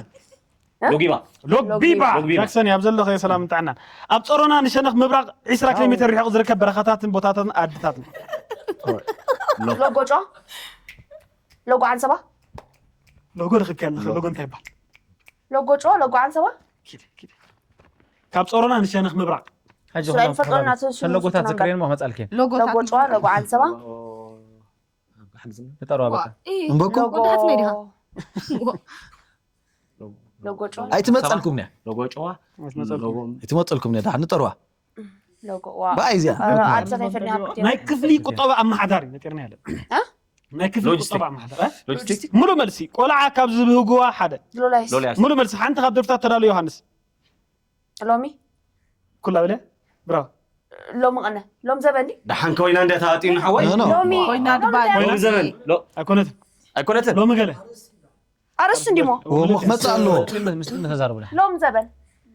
ሎጊባ ሎቢባ ሎቢባ። ጃክሰን ኣብ ዘለኸ ሰላም ጥዕናን። ኣብ ጾሮና ንሸነኽ ምብራቕ ዒስራ ኪሎ ሜትር ርሒቑ ዝርከብ በረኻታትን ቦታታትን ኣድታትን። ሎጎ ጨዋ ሎጎ ዓንሰባ ሎጎ ርኽብ ከለኸ ሎጎ እንታይ ይባሃል? ሎጎ ጨዋ ሎጎ ዓንሰባ ኪድ፣ ኪድ። ካብ ጾሮና ንሸነኽ ምብራቕ ሕጂ ስራይ ኩሎም ፈጥሮና ተኸባቢ። ተወስኑ ፈለጎታት ዝፍትኖም ዝክሬን ሞ መጻልኪ ሎጎ ጨዋ ሎጎ ዓንሰባ ንጠርዋ በቃ እምበኮ ሎጎ ወዳሓት መይ ዲኻ? ሎጎ ጨዋ ኣይትመፀልኩም እያ ሎጎ ጨዋ መፅመፀልኩም። ሎጎ ኣይትመፀልኩም እያ ደሓን ንጠርዋ ሎጎ ዋ ብኣይ እዚኣ ኣርፀ ናይ ፈድኒ ሃብቲ ናይ ክፍሊ ቁጠባ ኣመሓዳሪ ነጢርና ያለ እ? ናይ ክፍሊ ሎጂስቲክ። ቁጠባ ኣመሓዳሪ ሎጂስቲክ ሙሉ መልሲ። ቆልዓ ካብ ዝብህግዋ ሓደ ሎላይስ ሎልያስ ሙሉ መልሲ። ሓንቲ ካብ ደርፍታት ተዳለዮ ዮሃንስ ሎሚ ኩላ ብለ ብራው ሎሚ ቀነ ሎም ዘበኒ ደሓን ኮይና እንደ ተዋጢኑ ሓወይ ኖ፣ ኖ። ሎሚ ኮይና ድባል። ሎም ዘበን ሎ- ኣይኮነትን ኣይኮነትን ሎሚ ገለ ኣረስ እንዲሞ ወሞ ክመፅእ ኣለዎ ምስጢር ተዛረቡላ ሎም ዘበን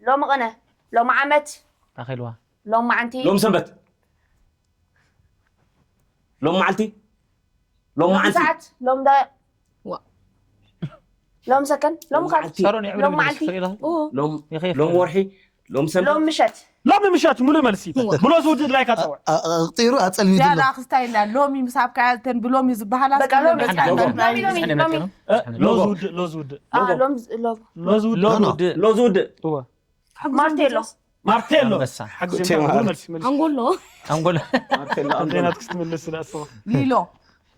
ሎም ቀነ ሎም ዓመት ኣኺልዋ ሎም መዓንቲ ሎም ሰንበት ሎም መዓልቲ ሎም ሎም መዓልቲ ሰዓት ሎም ዳ ዋ። ሎም ሰከን ሎም ካልቲ መዓልቲ። ሳሮን ይዕብድ ሎም ምንድን መዓልቲ ስፍሪ ኢላ ሎም ይኸይፍ ሎም ወርሒ ሎም ሰንበት ሎም ምሸት ሎሚ ምሸት ሙሉ መልሲ ብሎ ዝውድእ ላይክ ኣፀውዕ ኣቕጢሩ ኣፀልሚትሎ ያላ ክስታይ ኢላ ሎሚ ምስ ሃብካያ ተን ብሎሚ ዝበሃላ በቃ ሎሚ እስከ ሎሚ ሎሚ ሎሚ ሎሚ ሎ ዝውድእ ሎ ዝውድእ አ፣ ሎም ሎ ሎ ዝውድእ ሎ ዝውድእ እወ ማርቴሎ ማርቴሎ ኣንበሳ ሓግዜ ቴማ ሙሉ መልሲ መልሲ ኣንጎሎ ኣንጎሎ ማርቴሎ ኣንቴና ክትምልስ ስለ ኣስበ ሊሎ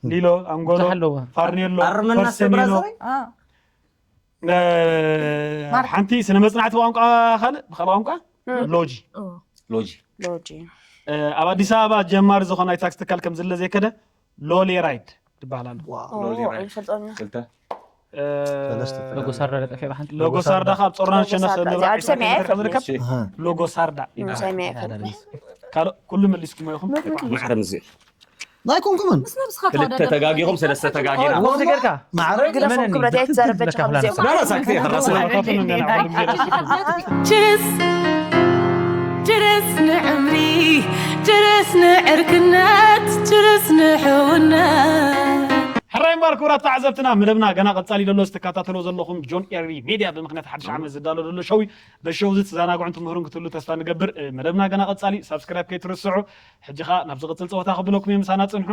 ሊሎ ኣንጎሎ ብዙሕ ኣለዎ ፋርኔሎ ኣርመና ፈርሰሚኖ ሰብራዘረይ አ፣ እ፣ ሓንቲ ስነ መጽናዕቲ ቋንቋ ካልእ ብካልእ ቋንቋ ሎጂ ኦ፣ ሎጂ ሎጂ እ፣ ኣብ ኣዲስ ኣበባ ጀማሪ ዝኾነ ናይ ታክሲ ትካል ከም ዝለ ዘይከደ ሎሌ ራይድ ዝበሃል ኣሎ። ሎሊ ራይድ። ይፈልጦኛ ክልተ ሎጎ ሳርዳ ለጠፍያ ብሓንቲ ሎጎ ሳርዳ ካብ ጾርናን ሸነኽ መብራዕ ዕስራ ኪሎ ሜትር ካብ ዝርከብ ኣሃ። ሎጎ ሳርዳ ሙሳይ መያከል ካልእ ኩሉ መሊስኩም ኢኹም። ማሕረ ምዚ ናይ ኮንኩምን ምስ ነብስኻ ክልተ ተጋጊኹም ሰለስተ ተጋጊና ወዚ ገርካ ማዕረ ግደፎም ክብረት ኣይትዛረብ በጃኻ ብዚኦም ላላ ሳክቲ በዓል የኸራስና ችርስ ችርስ ንዕምሪ ችርስ ንዕርክነት ችርስ ንሕውነት ሕራይ እምበር ክቡራት ተዓዘብትና መደብና ገና ቀጻሊ ዘሎ ዝተከታተሎ ዘለኹም ጆን ኤሪ ሜድያ ብምክንያት ሓድሽ ዓመት ዝዳሎ ዘሎ ሸው በሸው እዚ ትዘናግዑን ትምህሩን ክትህሉ ተስፋ ንገብር። መደብና ገና ቀጻሊ ሳብስክራይብ ከይትርስዑ። ሕጂ ኸኣ ናብ ዝቕጽል ጸወታ ክብለኩም እየ ምሳና ጽንሑ።